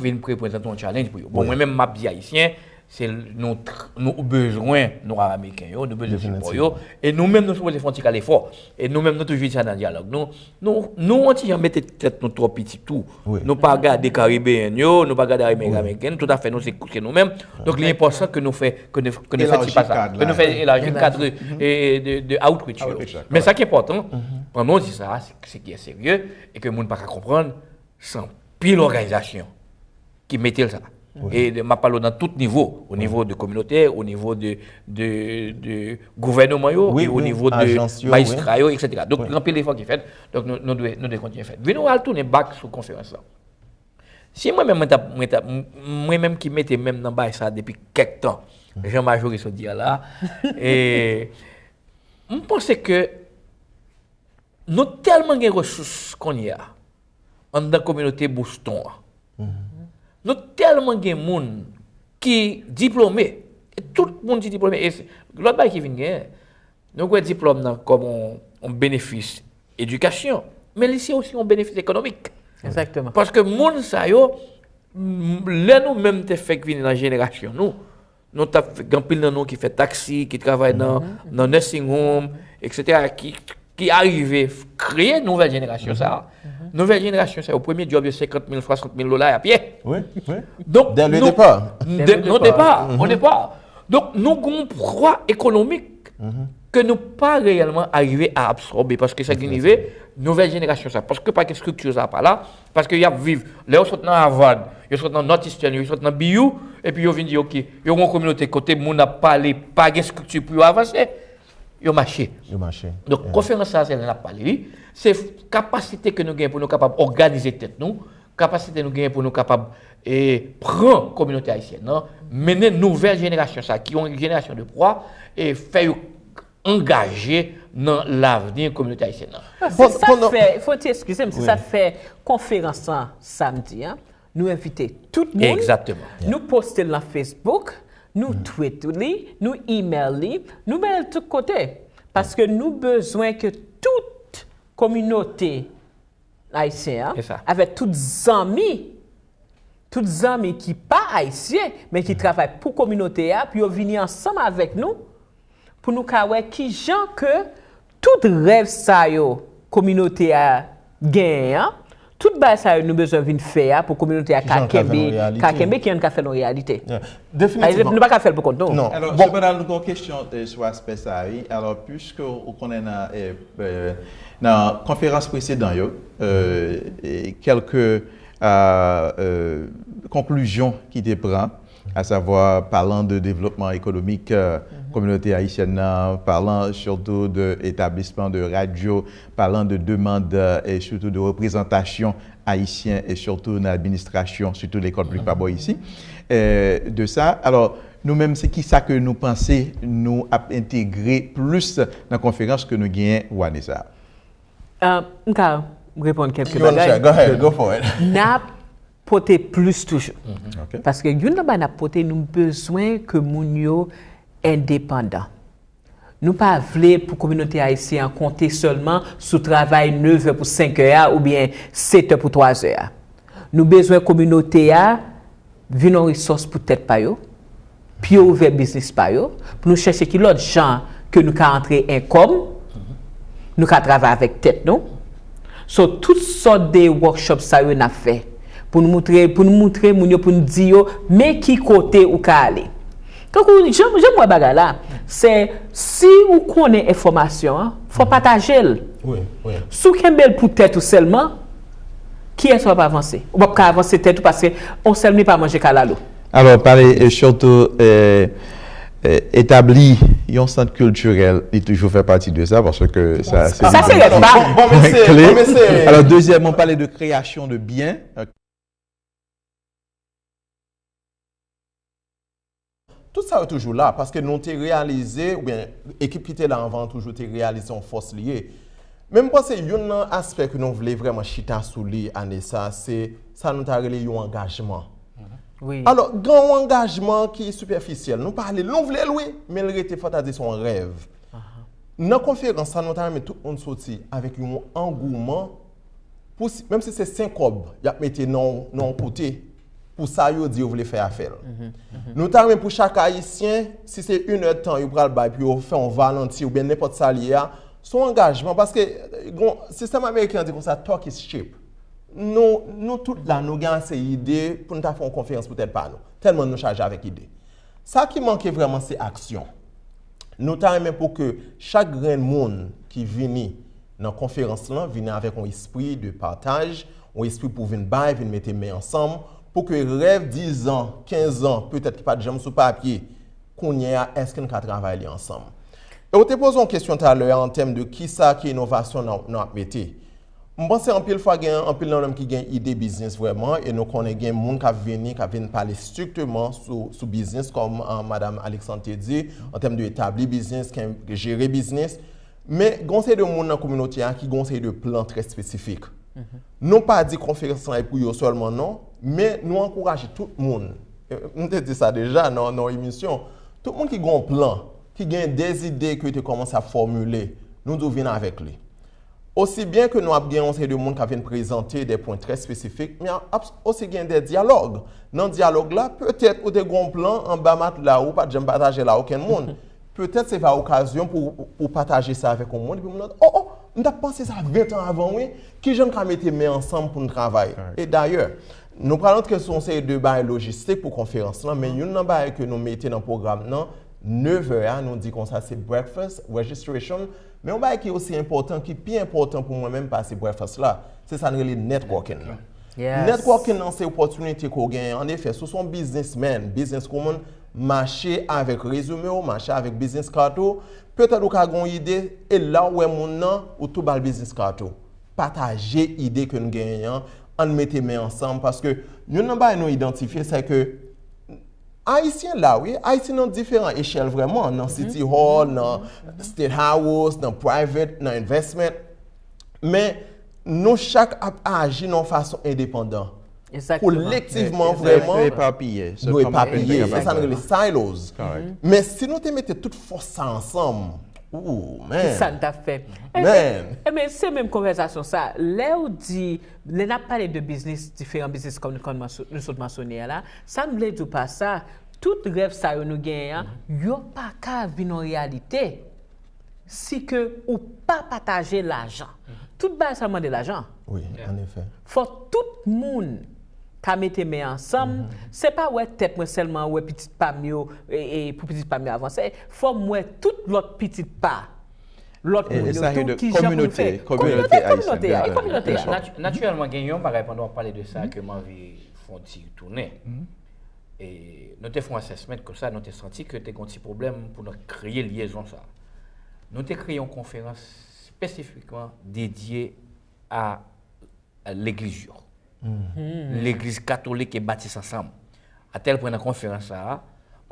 vin reprezante yon challenge pou yo. Bon, Wi. Mwen menm, m ap di Ayisyen, se l- nou tr- nou bezwen nwa ameriken yo, nou bezwen sipò yo, e nou menm, nou sipoze fè yon ti kal efò. E nou menm, nou toujou di sa nan dyalòg nou, nou, nou yon ti jan mete tèt nou twò piti tou. Wi. Nou pa gade Karibeyen yo, nou pa gade Ameriken, Ameriken, toutafè nou se, se nou menm. Donk, li enpòtan ke nou fè, ke nou, ke nou fè ti Elaji pa sa, kad ke nou la. Fè elaji kad e, de, de outreach yo. Outreach la, Men sa correct. Ki enpòtan, pandan w di sa, se, se ki serye, e ke moun pa ka konprann, se anpil òganizasyon ki mete l sa. E de- m ap pale w nan tout nivo, o nivo de kominotè, o nivo de, de, de gouvènman yo, Wi, e o wi, nivo de ajans yo, majistra yo, et cetera. Donk, gen anpil efò ki fèt, donk nou, nou dwe, nou dwe kontinye fèt. Vin nou al tounen back sou konferans lan. Si mwen menm, mwen t ap, mwen t ap, mwen menm ki mete men m nan bagay sa depi kèk tan, jan Majoris sot di a la, e, m panse ke nou tèlman gen resous kounye a, anndan kominote Boston an. Nou tèlman gen moun ki diplome, e tout moun ki diplome, e se- lòt bagay ki vin genyen, nou wè diplòm nan kòm yon, yon benefis edikasyon, men li se osi yon benefis ekonomik. Exactement. Paske moun sa yo, m- lè nou menm te fèk vini nan jenerasyon nou, nou t ap, gen anpil nan nou ki fè taksi, ki travay nan, nan nursing home, et cetera, ki, ki arive f- kreye nouvèl jenerasyon sa a. Nouvèl jenerasyon sa yo, premye djòb yo senkant mil, swasant mil dola, y ap ye. Wi, wi. Donk, Dès le nou- départ. dè- non, départ, o départ. Donk, nou gen yon pwa ekonomik ke nou pa reyèlman arive a absòbe, paske sa ki rive, nouvèl jenerasyon sa, paske pa gen estrikti sa pa la, paske y ap viv, lè yo sot nan Harvard, yo sot nan Northeastern, yo sot nan B U, epi yo vin di, ok, yo gen yon kominote kote moun ap pale, pa gen estrikti pou yo avanse, yo mache. Yo mache. Donk, konferans sa, se lè n ap pale, wi. Se f- kapasite ke nou gen pou nou kapab òganize tèt nou, kapasite nou genyen pou nou kapab e, pran kominote ayisyèn nan, mennen nouvèl jenerasyon sa, ki yon jenerasyon de pwa, e fè yo angaje nan lavni kominote ayisyèn nan. Se sa k fè, fò ti eskize m, se sa k fè konferans lan samdi an, nou envite tout moun, nou poste l nan Facebook, nou tweet li, nou email li, nou mete l tout kote. Paske nou bezwen ke tout kominote ayisyen an, avèk tout zanmi, tout zanmi ki pa ayisyen, men ki travay pou kominote a, pou yo vini ansanm avèk nou, pou nou ka wè kijan ke tout rèv sa yo kominote a genyen an, tout bagay sa yo nou bezwen vin fè a pou kominote a ka kenbe, ka kenbe, kijan n ka fè l yon reyalite. Definitivman. Nou pa ka fè l pou kont nou. Non. Alò, bon. Sepandan, nou gen yon kesyon sou aspè sa a, wi. Alò, piske ou konnen nan, eh, eh, nan konferans presedan yo, eh, eh, kèlke eh, eh, konklizyon ki te pran, à savoir parlant de développement économique euh, communauté haïtienne, parlant surtout de établissement de radio, parlant de demande euh, et surtout de représentation haïtienne et surtout dans l'administration, surtout l'école plus pas isi. Euh, de ça, alors, nou menm, se ki sa ke nou panse nou ap entegre plis nan konferans ke nou genyen ane sa a? Uh, m ka reponn kèlke bagay. Go ahead, go for it. N ap pote plis toujou. Okay. Paske youn nan bagay n ap pote, nou bezwen ke moun yo endepandan. Nou pa vle pou kominote ayisyen an konte sèlman sou travay nevè pou senkè a oubyen setè pou twazè a. Nou bezwen kominote a vin yon resous pou tèt pa yo, pou yo ouvè biznis pa yo, pou nou chèche ki lòt jan ke nou ka antre enkom, nou ka travay avèk tèt nou. So, tout sòt de workshop sa yo n ap fè pou nou moutre, pou nou moutre moun yo, pou nou di yo, men ki kote ou ka ale. Tankou, jan, jan m wè bagay la, se si ou konnen enfòmasyon an, fò pataje l. Si w kenbe l pou tèt ou sèlman, kiyès w ap avanse? Ou p ap ka avanse tèt ou paske yon sèl mi pa manje kalalou. Alors, parler euh, surtout euh, euh, établir un centre culturel, il toujours fait partie de ça parce que ça c'est Ça, c'est le pas. clé. Alors, deuxièmement, parler de création de biens. Tout sa yo toujou la, paske nou te reyalize, oubyen ekip ki te la anvan an toujou te reyalize yon fòs li ye. Men m panse youn nan aspè ke nou vle vrèman chita sou li ane sa, se sa nou ta rele yon angajman. Wi. Alò, gen yon angajman ki sipèfisyèl. Nou pale l, nou vle l wi, men l rete fò ta di se yon rèv. Nan konferans sa, nou ta renmen tout moun soti avèk yon angouman pou si, menm si se senk kòb y ap mete nan nan yon kote pou sa yo di yo vle fè a fè l. Nou ta renmen pou chak ayisyen, si se inèdtan yo pral bay pou yo fè yon valanti oubyen nenpòt sa l ye a, se yon angajman paske gon sistèm ameriken an di konsa talk is cheap. Nou nou tout la nou gen ase ide pou n ta fè yon konferans pou tèt pa nou. Tèlman nou chaje avèk ide. Sa ki manke vrèman se aksyon. Nou ta renmen pou ke chak grenn moun ki vini nan konferans lan vini avèk yon espri de pataj, yon espri pou vin bay, vin mete men ansanm, pou ke rèv dizan, kenzan, petèt ki pa t janm sou papye, kounye a, èske n ka travay li ansanm? E w te poze yon kesyon talè a an tèm de kisa ki inovasyon n ap mete. M panse anpil fwa gen anpil nan nou menm ki gen ide biznis vrèman e nou konnen gen moun k ap vini, k ap vin pale strikteman sou, sou biznis kòm uh, Madanm Alexandre te di, an tèm de etabli biznis, jere biznis. Men gen yon seri de moun nan kominote a ki gen yon seri de plan trè espesifik. Nou pa di konferans lan e pou yo sèlman non, men nou ankouraje tout moun. M te di sa deja nan, nan emisyon. Tout moun ki gen yon plan, ki gen de ide ke yo te kòmanse ap fòmile, nou di w vin avèk li. Osi byen ke nou ap gen yon seri de moun k ap vin prezante de pwen trè espesifik, men ap osi gen de dyalòg. Nan dyalòg la, petèt ou te gen yon plan anba matla ou, ou pa t janm pataje l a okenn moun. Petèt se va okazyon pou ou pataje sa avèk yon moun, epi moun nan di, oh, oh, m t ap panse sa ven tan avan, wi. Kijan n ka mete men ansanm pou n travay? E dayè, nou pral antre sou yon seri de bagay lojistik pou konferans lan, men youn nan bagay ke nou mete nan pwogram nan, nevè a, nou di konsa se breakfast, registration, men yon bagay ki osi enpòtan, ki pi enpòtan pou mwen menm pase breakfast la, se sa n rele networking nan. Networking nan se opòtinite ke w genyen. An efè, si w se yon businessman, business woman, mache avèk rezime w, mache avèk business card ou, petèt ou ka gen yon ide, e la w wè moun nan, ou tou ba l business card ou. Pataje ide ke n genyen an, ann mete men ansanm, paske youn nan bagay nou idantifye, se ke Ayisyen la, wi, Ayisyen nan diferan echèl vrèman, nan City Hall, nan State House, nan private, nan investment. Men nou chak ap aji nan yon fason endepandan. Kolektivman, vrèman, nou epapiye. Se sa n rele silos. Men si nou te mete tout fòs sa ansanm, ooh, man. Kisa n t ap fè? Ebyen, se menm konvèsasyon sa. Lè w di, lè n ap pale de biznis, diferan biznis kòm nou konn manso- nou sot mansyone a la, sa m vle di w pa sa, tout rèv sa yo nou genyen an, yo pa ka vin yon reyalite si ke ou pa pataje lajan. Tout bagay sa mande lajan. Wi, annefè. Fò tout moun ka mete men ansanm. Se pa wè tèt mwen sèlman, wè pitit pa m yo, e, e pou pitit pa m yo avanse. Fò m wè tout lòt pitit pa lòt moun yo tou, kijan pou nou fè. Kominote, kominote, kominote a, e kominote a. Natirèlman, gen yon bagay pandan w ap pale de sa ke m anvi fè yon ti tounen. E nou te fè yon assessment konsa, nou te santi ke te gen yon ti pwoblèm pou nou kreye lyezon sa. Nou te kreye yon konferans espesifikman dedye a legliz yo. Legliz katolik e batis ansanm. Atèl pwen nan konferans sa a,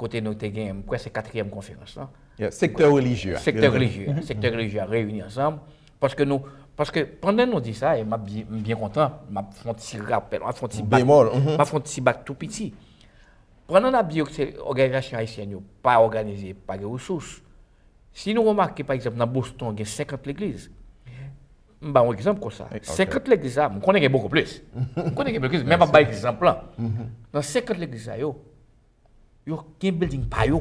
kote nou te gen, m kwè se katriyèm konferans lan. Sektè relijye a. Sektè relijye a. Sektè relijye a reyini ansanm. Paske nou, paske pandan nou di sa, e m ap byen, m byen kontan, m ap fè yon ti rapèl, m ap fè yon ti bak, m ap fè yon ti bak tou piti. Pandan n ap di yo ke se òganizasyon ayisyèn yo pa òganize, pa gen resous. Si nou remake, pa egzanp, nan Boston, gen senkant legliz. M ba yon egzanp konsa. Senkant legliz sa, m konnen gen bokou plis. M konnen gen legliz, men m ap bay egzanp lan. Nan senkant legliz sa yo, yo gen building pa yo.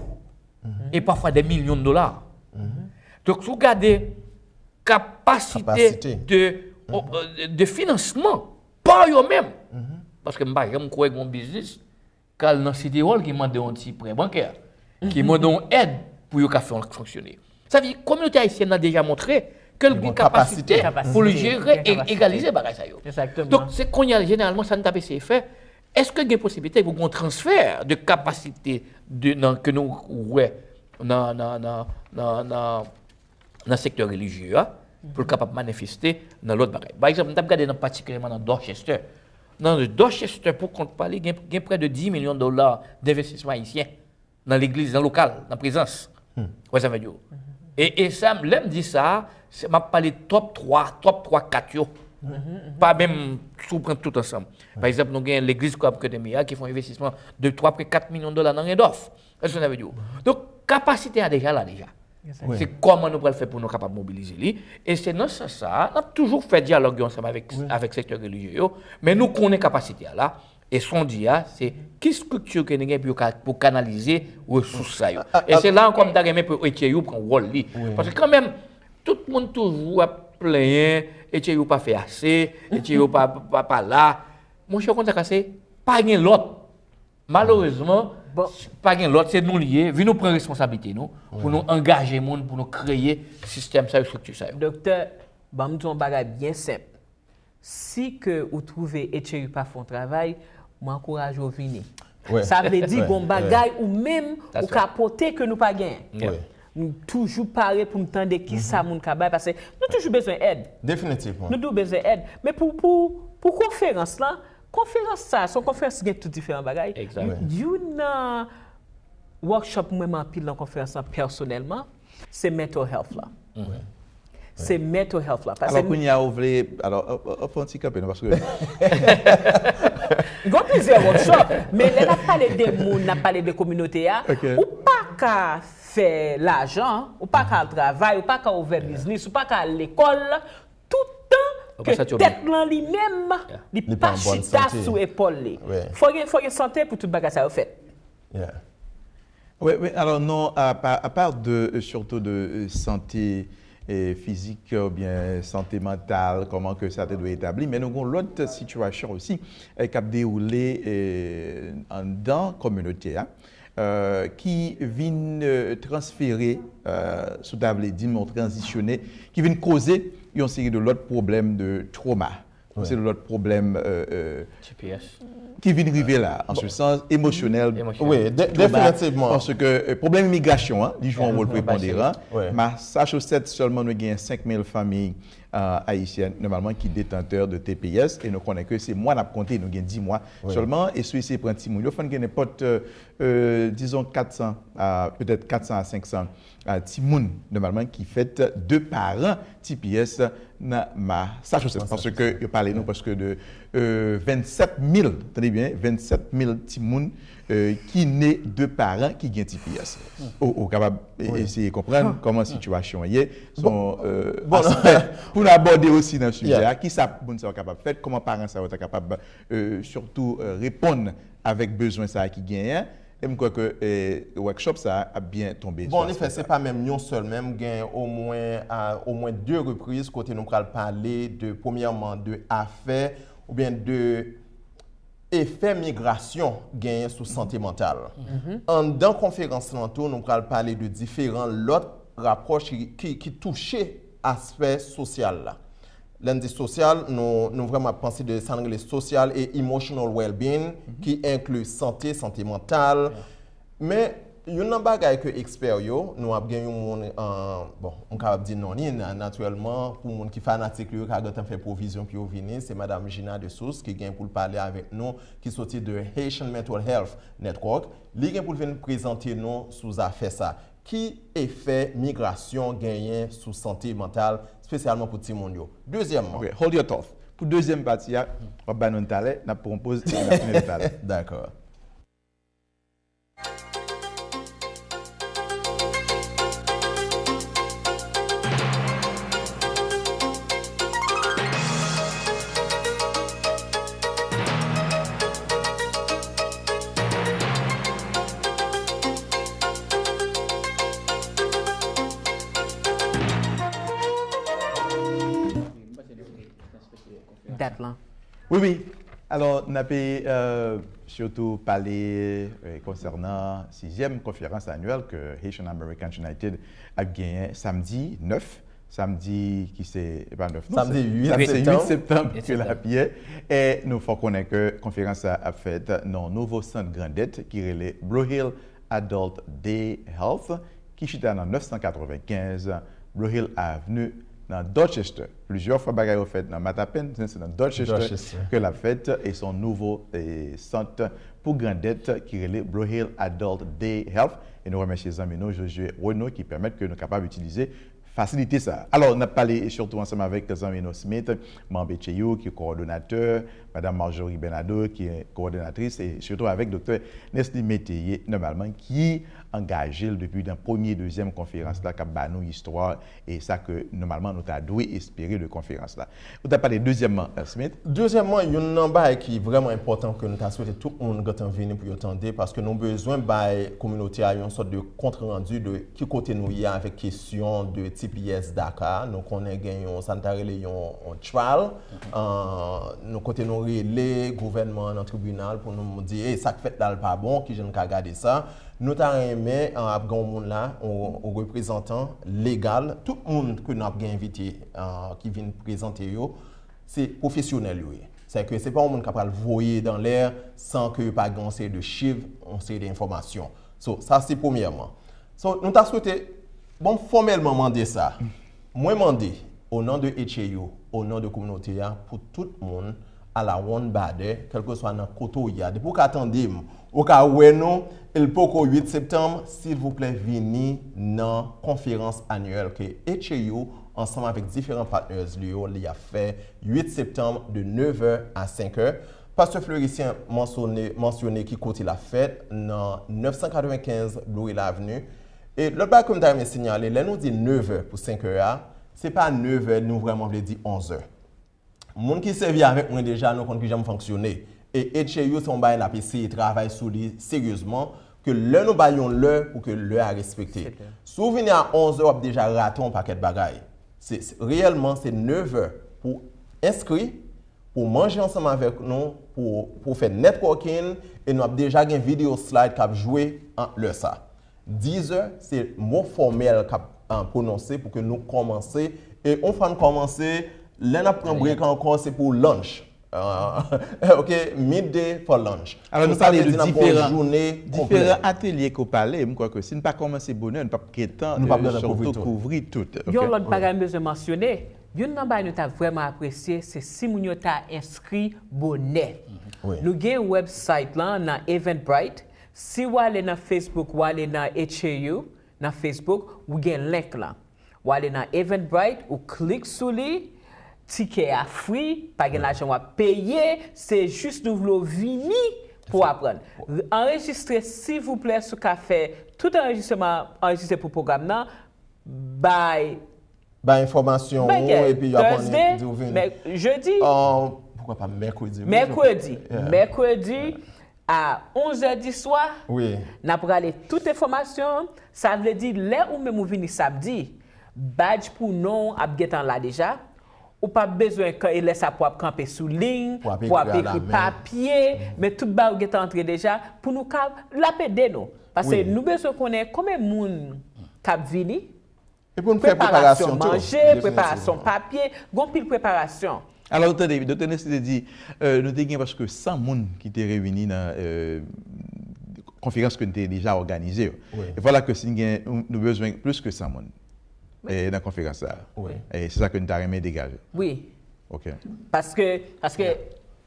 E pafwa de milyon de dola. Donk, si w gade kapasite de, de finansman pa yo menm, paske m pa janm kwè gen yon biznis k al nan City Hall ki mande yon ti prè bankè, ki mande yon èd pou yo ka fè yon fonksyone. Sa vle di, kominote ayisyèn nan deja montre ke l gen kapasite pou l jere e egalize bagay sa yo. Donk, se kounye a, jeneralman, sa n t ap eseye fè, èske gen posiblite pou gen yon transfè de kapasite de, nan, ke nou wè nan, nan, nan, nan, nan, nan sektè relijye a, pou l kapab manifeste nan lòt bagay. Pa egzanp, m t ap gade nan patikilyèman nan Dorchester. Nan Dorchester, pou kont pa li, gen, gen prè de dis milyon dola denvestisman ayisyen nan legliz, nan lokal, nan prezans. Ou wè sa m vle di w? E, e sa, lè m di sa, se, m ap pale top twa, top twa, kat yo. Pa menm si w pran tout ansanm. Pa egzanp, nou gen legliz Kote M Ye a ki fè yon envestisman de twa pre kat milyon dola nan Randolph. Èske sa vle di w? Donk, kapasite a deja la deja. Se kòman nou pral fè pou nou kapab mobilize li. E se nan sans sa a, n ap toujou fè dyalòg yo ansanm avèk, avèk sektè relijye yo. Men nou konnen kapasite a la. E sa w di a, se ki estrikti ke nou gen pou yo ka, pou kanalize resous sa yo. E se la ankò m ta renmen pou H A U pran wòl li. Paske kanmenm, tout moun toujou ap plenyen, H A U pa fè ase, H A U pa, pa, pa la. Monchè, w konn sa k pase? Pa gen lòt. Malerezman, pa gen lòt, se nou li ye. Vin nou pran responsablite nou, pou nou angaje moun, pou nou kreye sistèm sa yo, estrikti sa yo. Doktè, ban m di w yon bagay byen senp. Si ke ou twouve H A U pa fè yon travay, mwen ankouraje w vini. Sa vle di, gen yon bagay ou menm ou ka pote ke nou pa genyen. M toujou pare pou m tande kisa moun ka bay, paske nou toujou bezwen èd. Definitivman. Nou toujou bezwen èd. Men pou, pou, pou konferans lan, konferans sa, se yon konferans ki gen tout diferan bagay. Youn nan workshop mwen renmen anpil nan konferans lan pèsonèlman, se mental health la. Se mental health la. Alò, kounye a, ou vle, alò, fè yon ti kanpe, non, paske gen plizyè workshop, men lè n ap pale de moun, n ap pale de kominote a, ou pa ka fè lajan, ou pa ka al travay, ou pa ka ouvè biznis, ou pa ka al lekòl, toutan ke tèt lan li menm, li pa chita sou epòl li. Fò gen, fò gen sante pou tout bagay sa yo fèt. Wi, wi, alò non, apa, apa de, euh, surtout de, euh, sante, euh, fizik oubyen sante mantal, kòman ke sa te dwe etabli, men nou gen lòt sitiyasyon osi, euh, k ap dewoule, euh, anndan kominote a, euh, ki vin, euh, transfere, euh, si w ta vle di, men tranzisyone, ki vin koze yon seri de lòt pwoblèm de twoma. Se lòt pwoblèm ki vin rive la, an se sans emosyonèl. Wi, definitivman. Paske pwoblèm imigrasyon an, li jwe yon wòl preponderan. Massachusetts sèlman nou genyen senk mil fanmi euh, ayisyen, nòmalman, ki detantè de T P S, e nou konnen ke se mwa n ap konte, nou gen dis mwa sèlman, e si w eseye pran timoun yo, fò n gen nenpòt, euh, euh, dizon, kat san, euh, petèt kat san a senk san, euh, timoun, nòmalman, ki fèt de paran T P S nan Massachusetts, paske yo pale nou prèske de, euh, vennsèt mil, tande byen, vennsèt mil timoun, euh, ki ne de paran ki gen T P S. Ou, ou kapab e- eseye konprann kòman sitiyasyon an ye. Se yon, euh, aspè pou n abòde osi nan sijè a. Kisa moun sa yo kapab fè? Kòman paran sa yo ta kapab, euh, sitou, euh, reponn avèk bezwen sa a ki genyen? E m kwè ke, eh, workshop sa a ap byen tonbe sou aspè sa. Bon, anefè, se pa menm yon sèl, men m gen omwen, a, omwen de repriz kote nou pral pale de, premyèman, de afè oubyen de efè migrasyon genyen sou sante mantal. Anndan konferans lan tou, nou pral pale de diferan lòt rapwòch ki, ki, ki touche aspè sosyal la. Lè n di sosyal, nou, nou vrèman ap panse de sa n rele social e emotional well-being, ki enkli sante, sante mantal. Men, youn nan bagay ke ekspè yo, nou ap gen yon moun, an, bon, m kapab di non li, na- natirèlman, pou moun ki fanatik li, yo ka gentan fè pwovizyon pou yo vini, se Madam Gina Dessources ki gen pou l pale avèk nou, ki soti de Haitian Mental Health Network. Li gen pou l vin prezante nou sou zafè sa. Ki efè migrasyon genyen sou sante mantal, espesyalman pou timoun yo? Dezyèmman. Ok, hold your thought. Pou dezyèm pati a, w ap ba nou l talè, n ap pran yon poz e n ap tounen l talè. Dakò. Dat lan. Wi, wi. Alò, n ape, euh, sitou pale, euh, konsènan sizyèm konferans anyèl ke Haitian Americans United ap genyen samdi nèf, samdi ki se, e pa nèf non, samdi se- uit samdi septanm. Uit septanm ke l ap ye. E nou fè w konnen ke konferans sa ap fèt nan yon nouvo sant grandèt ki rele Blue Hill Adult Day Health, ki chita nan nèf san katrevenkenz Blue Hill Avenue nan Dorchester. Plizyè fwa bagay yo fèt nan Mattapan, men se nan Dorchester ke l ap fèt, e se yon nouvo, e, sant pou grandèt ki rele Blue Hill Adult Day Health. E nou remèsye zanmi nou, Josué Renaud, ki pèmèt ke nou kapab itilize fasilite sa. Alò, n ap pale sitou ansanm avèk zanmi nou Smith, manm H A U, ki kowòdonatè, Madam Marjorie Bernardo, ki kowòdonatris, e sitou avèk Doktè Nesly Métayer, nòmalman, ki angaje l depi nan premye, dezyèm konferans la, k ap ba nou istwa, e sa ke, nòmalman, nou ta dwe espere de konferans la. Ou ta pale dezyèmman, Smith. Dezyèmman, youn nan bagay ki vrèman enpòtan ke nou ta swete tout moun gentan vini pou yo tande, paske nou bezwen bay kominote a yon sòt de kont randi de ki kote nou ye avèk kesyon de T P S DACA. Nou konnen gen yon, sa n ta rele yon, yon trial. Euh, nou kote nou rele gouvènman an nan tribinal pou nou di, "Ey, sa k fèt la, l pa bon, kijan n ka gade sa?" Nou ta renmen, euh, ap gen yon moun la, yon, yon reprezantan legal, tout moun ke n ap gen envite, euh, ki vin prezante yo, se pwofesyonèl yo ye. Sèke se pa yon moun k ap pral voye dan lè san ke yo pa gen yon seri de chif, yon seri de enfòmasyon. So, sa se premyèman. So, nou ta swete, bon, fòmèlman mande sa. Mwen mande, o non de H A U, o non de kominote a, pou tout moun, a la ronn badè, kèlkeswa nan kote w ye a. Depi w ka tande m, ou ka wè nou, e l poko uit septanm, silvouplè vini nan konferans anyèl ke H A U, ansanm avèk diferan partners li yo, li ap fè uit septanm de nevè a senkè. Pastè Fleuricien mansyone, mansyone ki kote l ap fèt, nan nèf san katrevenkenz Blue Hill Avenue. E lòt bagay ke m ta renmen sinyale, lè nou di nevè pou senkè a, se pa nevè nou vrèman vle di onzè. Moun ki sèvi avèk mwen deja, nou konn kijan m fonksyone. E H A U se yon bagay n ap eseye travay sou li seryezman, ke lè nou bay yon lè pou ke lè a respekte. Si w vini a onzè, w ap deja rate yon pakèt bagay. Se, se, reyèlman, se nevè pou enskri, pou manje ansanm avèk nou, pou, pou fè networking, e nou ap deja gen video slide k ap jwe ant lè sa. Dizè, se mo fòmèl k ap, ah, pwononse pou ke nou kòmanse. E yon fwa n kòmanse, lè n ap pran break ankò, se pou lunch. Ah, ok, midday for lunch. Alò, nou pale de diferan, diferan atelye ke w pale, m kwè ke si n pa kòmanse bonè, n p ap gentan, euh, sitou kouvri tout, ok? Yon lòt bagay m bezwen mansyone, Youn nan bagay nou ta vrèman apresye, se si moun yo ta enskri bonè. Wi. Nou gen website lan nan Eventbrite. Si w ale nan Facebook, w ale nan H A U, nan Facebook, ou gen link lan. W ale nan Eventbrite, ou klik sou li, tikè a free, pa gen lajan w ap peye, se jis nou vle w vini pou w aprann. Anrejistre silvouplè, si w ka fè tout anrejistreman, anrejistre pou pwogram nan, bay Bay enfòmasyon Bay ou kè, epi y ap Thursday, di w vini. mè- jedi, Ah, poukwa pa mèkredi? Wi, mèkredi, Yeah. mèkredi a onz è di swa, Wi. n ap rale tout enfòmasyon. Sa vle di, lè ou menm ou vini samdi, badge pou non w ap gentan la deja. Ou p ap bezwen kan- e lè sa pou w ap kanpe sou liy, Pou w ap pou w ap ekri a la ekri men. Papye, men tout bagay ou gentan antre deja, pou nou ka, l ap ede nou. Paske Wi. Nou bezwen konnen konbyen moun k ap vini, E pou n fè preparasyon preparasyon tou. Manje, Definitivman. Preparasyon papye, gon pil preparasyon. Alò, tande, Doktè Nesly te di, euh, nou te gen prèske san moun ki te reyini nan euh, konferans ke nou te deja òganize yo. Wi. E vwala ke si n gen, nou bezwen plis ke san moun eh, nan konferans sa. Wi. E se sa ke nou ta renmen degaje. Wi. Ok. Paske, paske,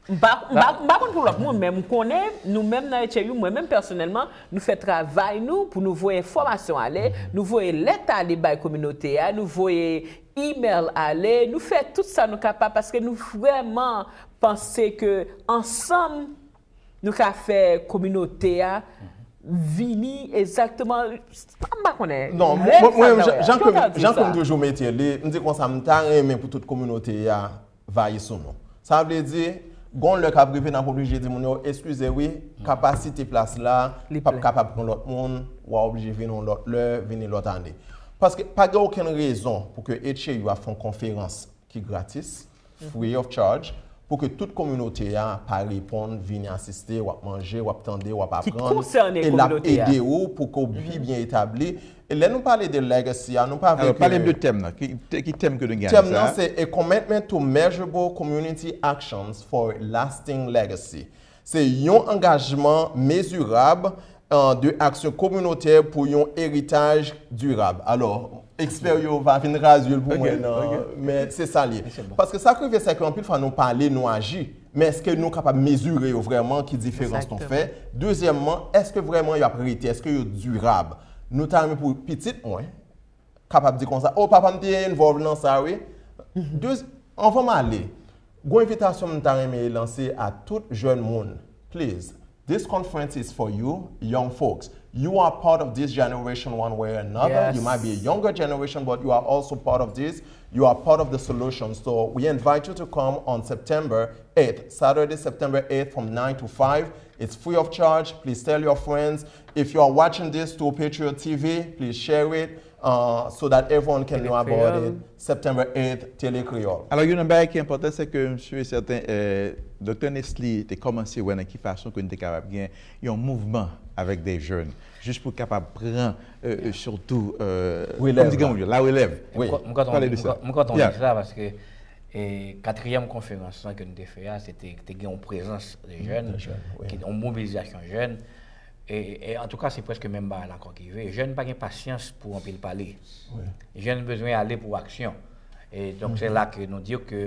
m pa, m pa, m pa konn pou lòt moun, men m konnen, nou menm nan H A U, mwen menm pèsonèlman, nou fè travay nou pou nou voye enfòmasyon ale, nou voye lèt ale bay kominote a, nou voye email ale, nou fè tout sa nou kapab paske nou vrèman panse ke ansanm, nou ka fè kominote a vini egzakteman, m pa konnen. Non, Rèv mwen, sa mwen, nan jan, rèv. jan Ki w ke, ta di jan ke sa? M toujou mete li, m di konsa, m ta renmen pou tout kominote a vayi sou nou. Sa vle di, gon lè k ap rive, n ap oblije di moun yo, eskize wi, kapasite plas la, Li p ap plen. Kapab pran lòt moun, w a oblije vini yon lòt lè, vini lòt ane. Paske pa gen okenn rezon pou ke H A U a fè yon konferans ki gratis, free of charge, pou ke tout kominote a pa reponn, vini asiste, w ap manje, w ap tande, w ap Ki aprann, konsène e l ap kominote a. Ede ou pou ke w pi byen etabli. E lè nou pale de legacy a, nou pa vle Alò, pale m ke de tèm nan. Ki, te- ki tèm ke nou gen Tèm sa? Nan se A commitment to measurable community actions for lasting legacy. Se yon angajman mezirab euh, de aksyon kominotè pou yon eritaj dirab. Alò, ekspè yo va vin tradui l pou Ok, mwen nan, ok. Men se sa l ye. Se bon. Paske sa k rive se ke anpil fwa nou pale, nou aji, men èske nou kapab mezire yo vrèman, ki diferans nou fè? Dezyèmman, èske vrèman y ap rete, èske yo dirab? Nou ta renmen pou pitit mwen kapab di konsa, o papa m te involve nan sa wi. Dez- anvan m ale, gon envitasyon m ta renmen lanse a tout jèn moun. Please, this conference is for you, young folks. You are part of this generation one way or another. You might be a younger generation, but you are also part of this. You are part of the solution. So we invite you to come on September eighth, Saturday, September eighth, from nine to five. It's free of charge. Please tell your friends. If you are watching this through Patriot T V, please share it uh, so that everyone can know about it. September eighth, Télé Créole. Alò, youn nan bagay ki enpòtan, se ke m si e sèten, eh, Doktè Nesly te kòmanse wè nan ki fason ke nou te kapab gen yon mouvman avèk de jèn, jis pou kapab pran, eh, eh, sitou, eh, Relèv kòm di granmoun yo, la relèv. Wi. M kontan Pale de m sa. kontan- m kontan w di sa paske eh, katriyèm konferans lan ke nou te fè a, se te, te gen yon prezans de jèn, De jèn, wi. ki- yon mobilizasyon jèn. E, e antouka, se prèske menm bagay la ankò ki rive. Jèn pa gen pasyans pou anpil pale. Jèn bezwen ale pou aksyon. E donk, se la ke nou di ke,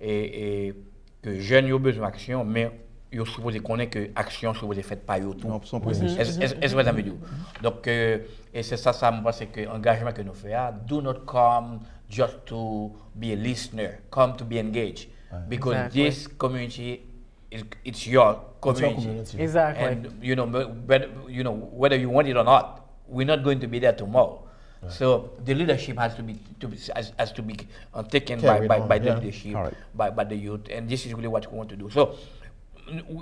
e, e, ke jèn yo bezwen aksyon, men yo sipoze konnen ke aksyon sipoze fèt pa yo tou. Non, son pwosesi. Èske èske- èske w wè sa m vle di w? Donk, euh, e se sa, sa m panse ke angajman ke nou fè a, do not come just to be a listener, come to be engaged. Because Exactly. This community, is, it's your It's your community. Community. Exactly. And you know, but, but, you know, whether you want it or not, we're not going to be there tomorrow. So the leadership has to be, to be has, has to be uh, taken by, Carried by, on, by the yeah. Leadership, Correct. by, by the youth, and this is really what we want to do. So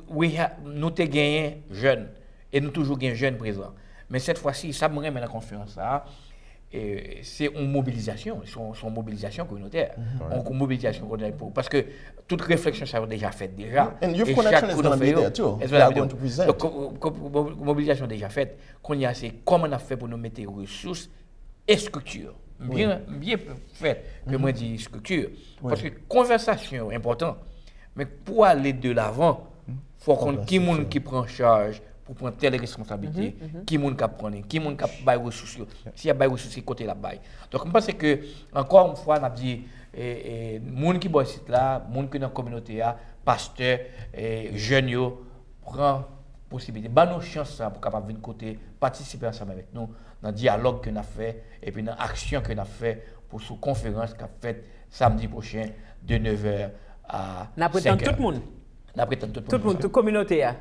we have, nou te genyen jèn, e nou toujou gen jèn prezan. Men sèt fwa si, sa mwen renmen nan konferans sa, e, se yon mobilizasyon, se yon, se yon mobilizasyon kominotè. Yon mobilizasyon kominotè pou, paske tout refleksyon sa yo deja fèt deja. And Youth E Connection chak is kou gonna nou be fè yo, there too. e They are sa, going to present. Donk, ko- ko- ko- mobilizasyon deja fèt. Kounye a, se kòman n ap fè pou nou mete resous e estrikti. M byen, m byen fèt ke mwen di estrikti. Paske konvèsasyon yo enpòtan. Men pou ale de lavan, fò w konn ki moun ki pran chaj pou pran tèl responsablite, ki moun k ap pran li, ki moun k ap bay resous yo, si y ap bay resous, ki kote l ap bay. Donk, m panse ke, ankò yon fwa, n ap di, e, e, moun ki bò isit la, moun ki nan kominote a, pastè, e, jèn yo, pran posibilite, ban nou chans sa pou kapab vin kote, patisipe ansanm avèk nou nan dyalòg ke n ap fè, epi nan aksyon ke n ap fè pou sou konferans k ap fèt samdi pwochen de nèf è a senk è. N ap ret tann tout moun. N ap ret tann tout moun. Tout moun, tout kominote a.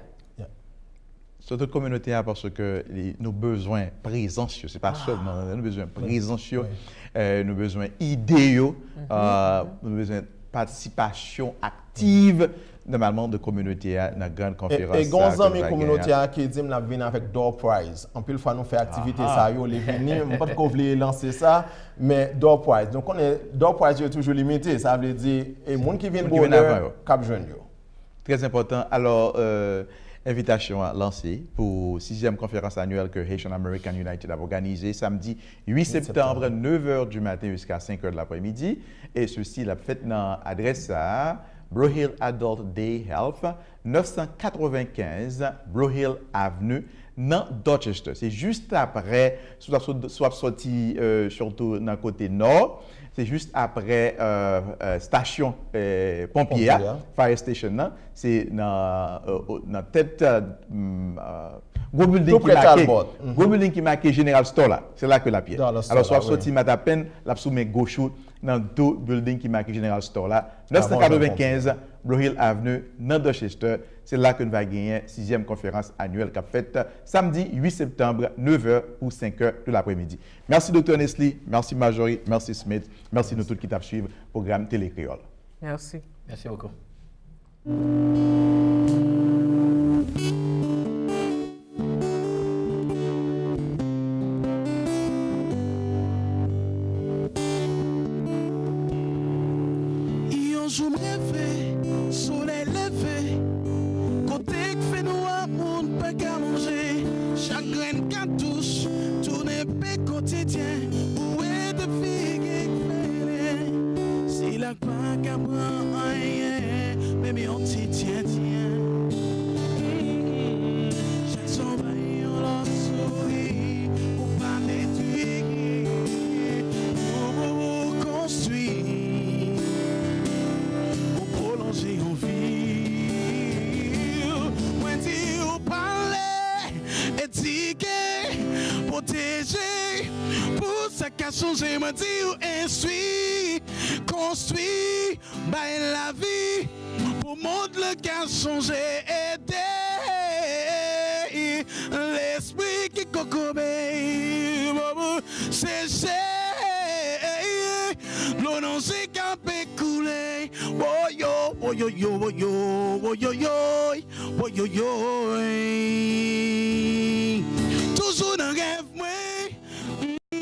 Sou tout kominote a, paske li, nou bezwen prezans yo. Se pa sèlman, nou bezwen prezans yo. Eh, nou bezwen ide yo. Ah, nou bezwen patisipasyon aktiv, nòmalman, de kominote a nan gran konferans sa ke nou va genyen. E gen yon zanmi kominote a ki di m l ap vin avèk door prize. Anpil fwa nou fè aktivite sa yo, li vini, m pa t ko vle lanse sa, men door prize. Nou konnen door prize yo toujou limite, sa vle di, e moun ki vin bò lè k ap jwenn yo. Trè enpòtan. Alò, euh, envitasyon an lanse pou sizyèm konferans anyèl ke Haitian American United ap òganize samdi uit septanm, nèf è di maten jiska senk è di lapremidi. E sesi l ap fèt nan adrès sa a, Brohill Adult Day Health, nèf san katrevenkenz Brohill Avenue, nan Dorchester. Se jis aprè, si w ap sot-, si w ap sòti, euh, sitou nan kote nò, se jis aprè, euh, euh, stasyon, euh, ponpye a, fire station nan. Se nan, euh, o-, nan tèt, euh, mm, euh, gwo building ki make, gwo building ki make General Store la. Se la ke l ap ye. Alò, si w ap sòti Matapen, l ap sou men goch ou, nan do building ki make General Store la, nèf san katrevenkenz Brohill Avenue, nan Dorchester. Se la ke nou va genyen sizyèm konferans anyèl k ap fèt samdi uit septanm, nèf è pou senk è de lapremidi. Mèsi, Doktè Nesly. Mèsi, Marjorie. Mèsi, Smith. Mèsi nou tout ki t ap swiv pwogram Tele Kreyòl. Mèsi. Mèsi bokou. Yon jou m reve, solèy leve, kote k fè nwa moun pa ka manje, chak grenn katouch tounen pe kotidyen, ou wè defi gen k fè. Sila k pa ka pran anyen, menm yon ti tyen tyen. Chak swa w bay yon lòt souri, ou pa detwi, ou, ou, ou konstwi, ou pwolonje yon vi. Mwen di w pale, edike, pwoteje, pou sa ka chanje. Mwen di w enstwi, konstwi, bay lavi pou mond lan ka chanje, ede lespri ki kokobe, seche dlo nan je k ape koule. Woyo, woyoyo, woyo, woyoyoy, woyoyoy. Toujou nan rèv mwen.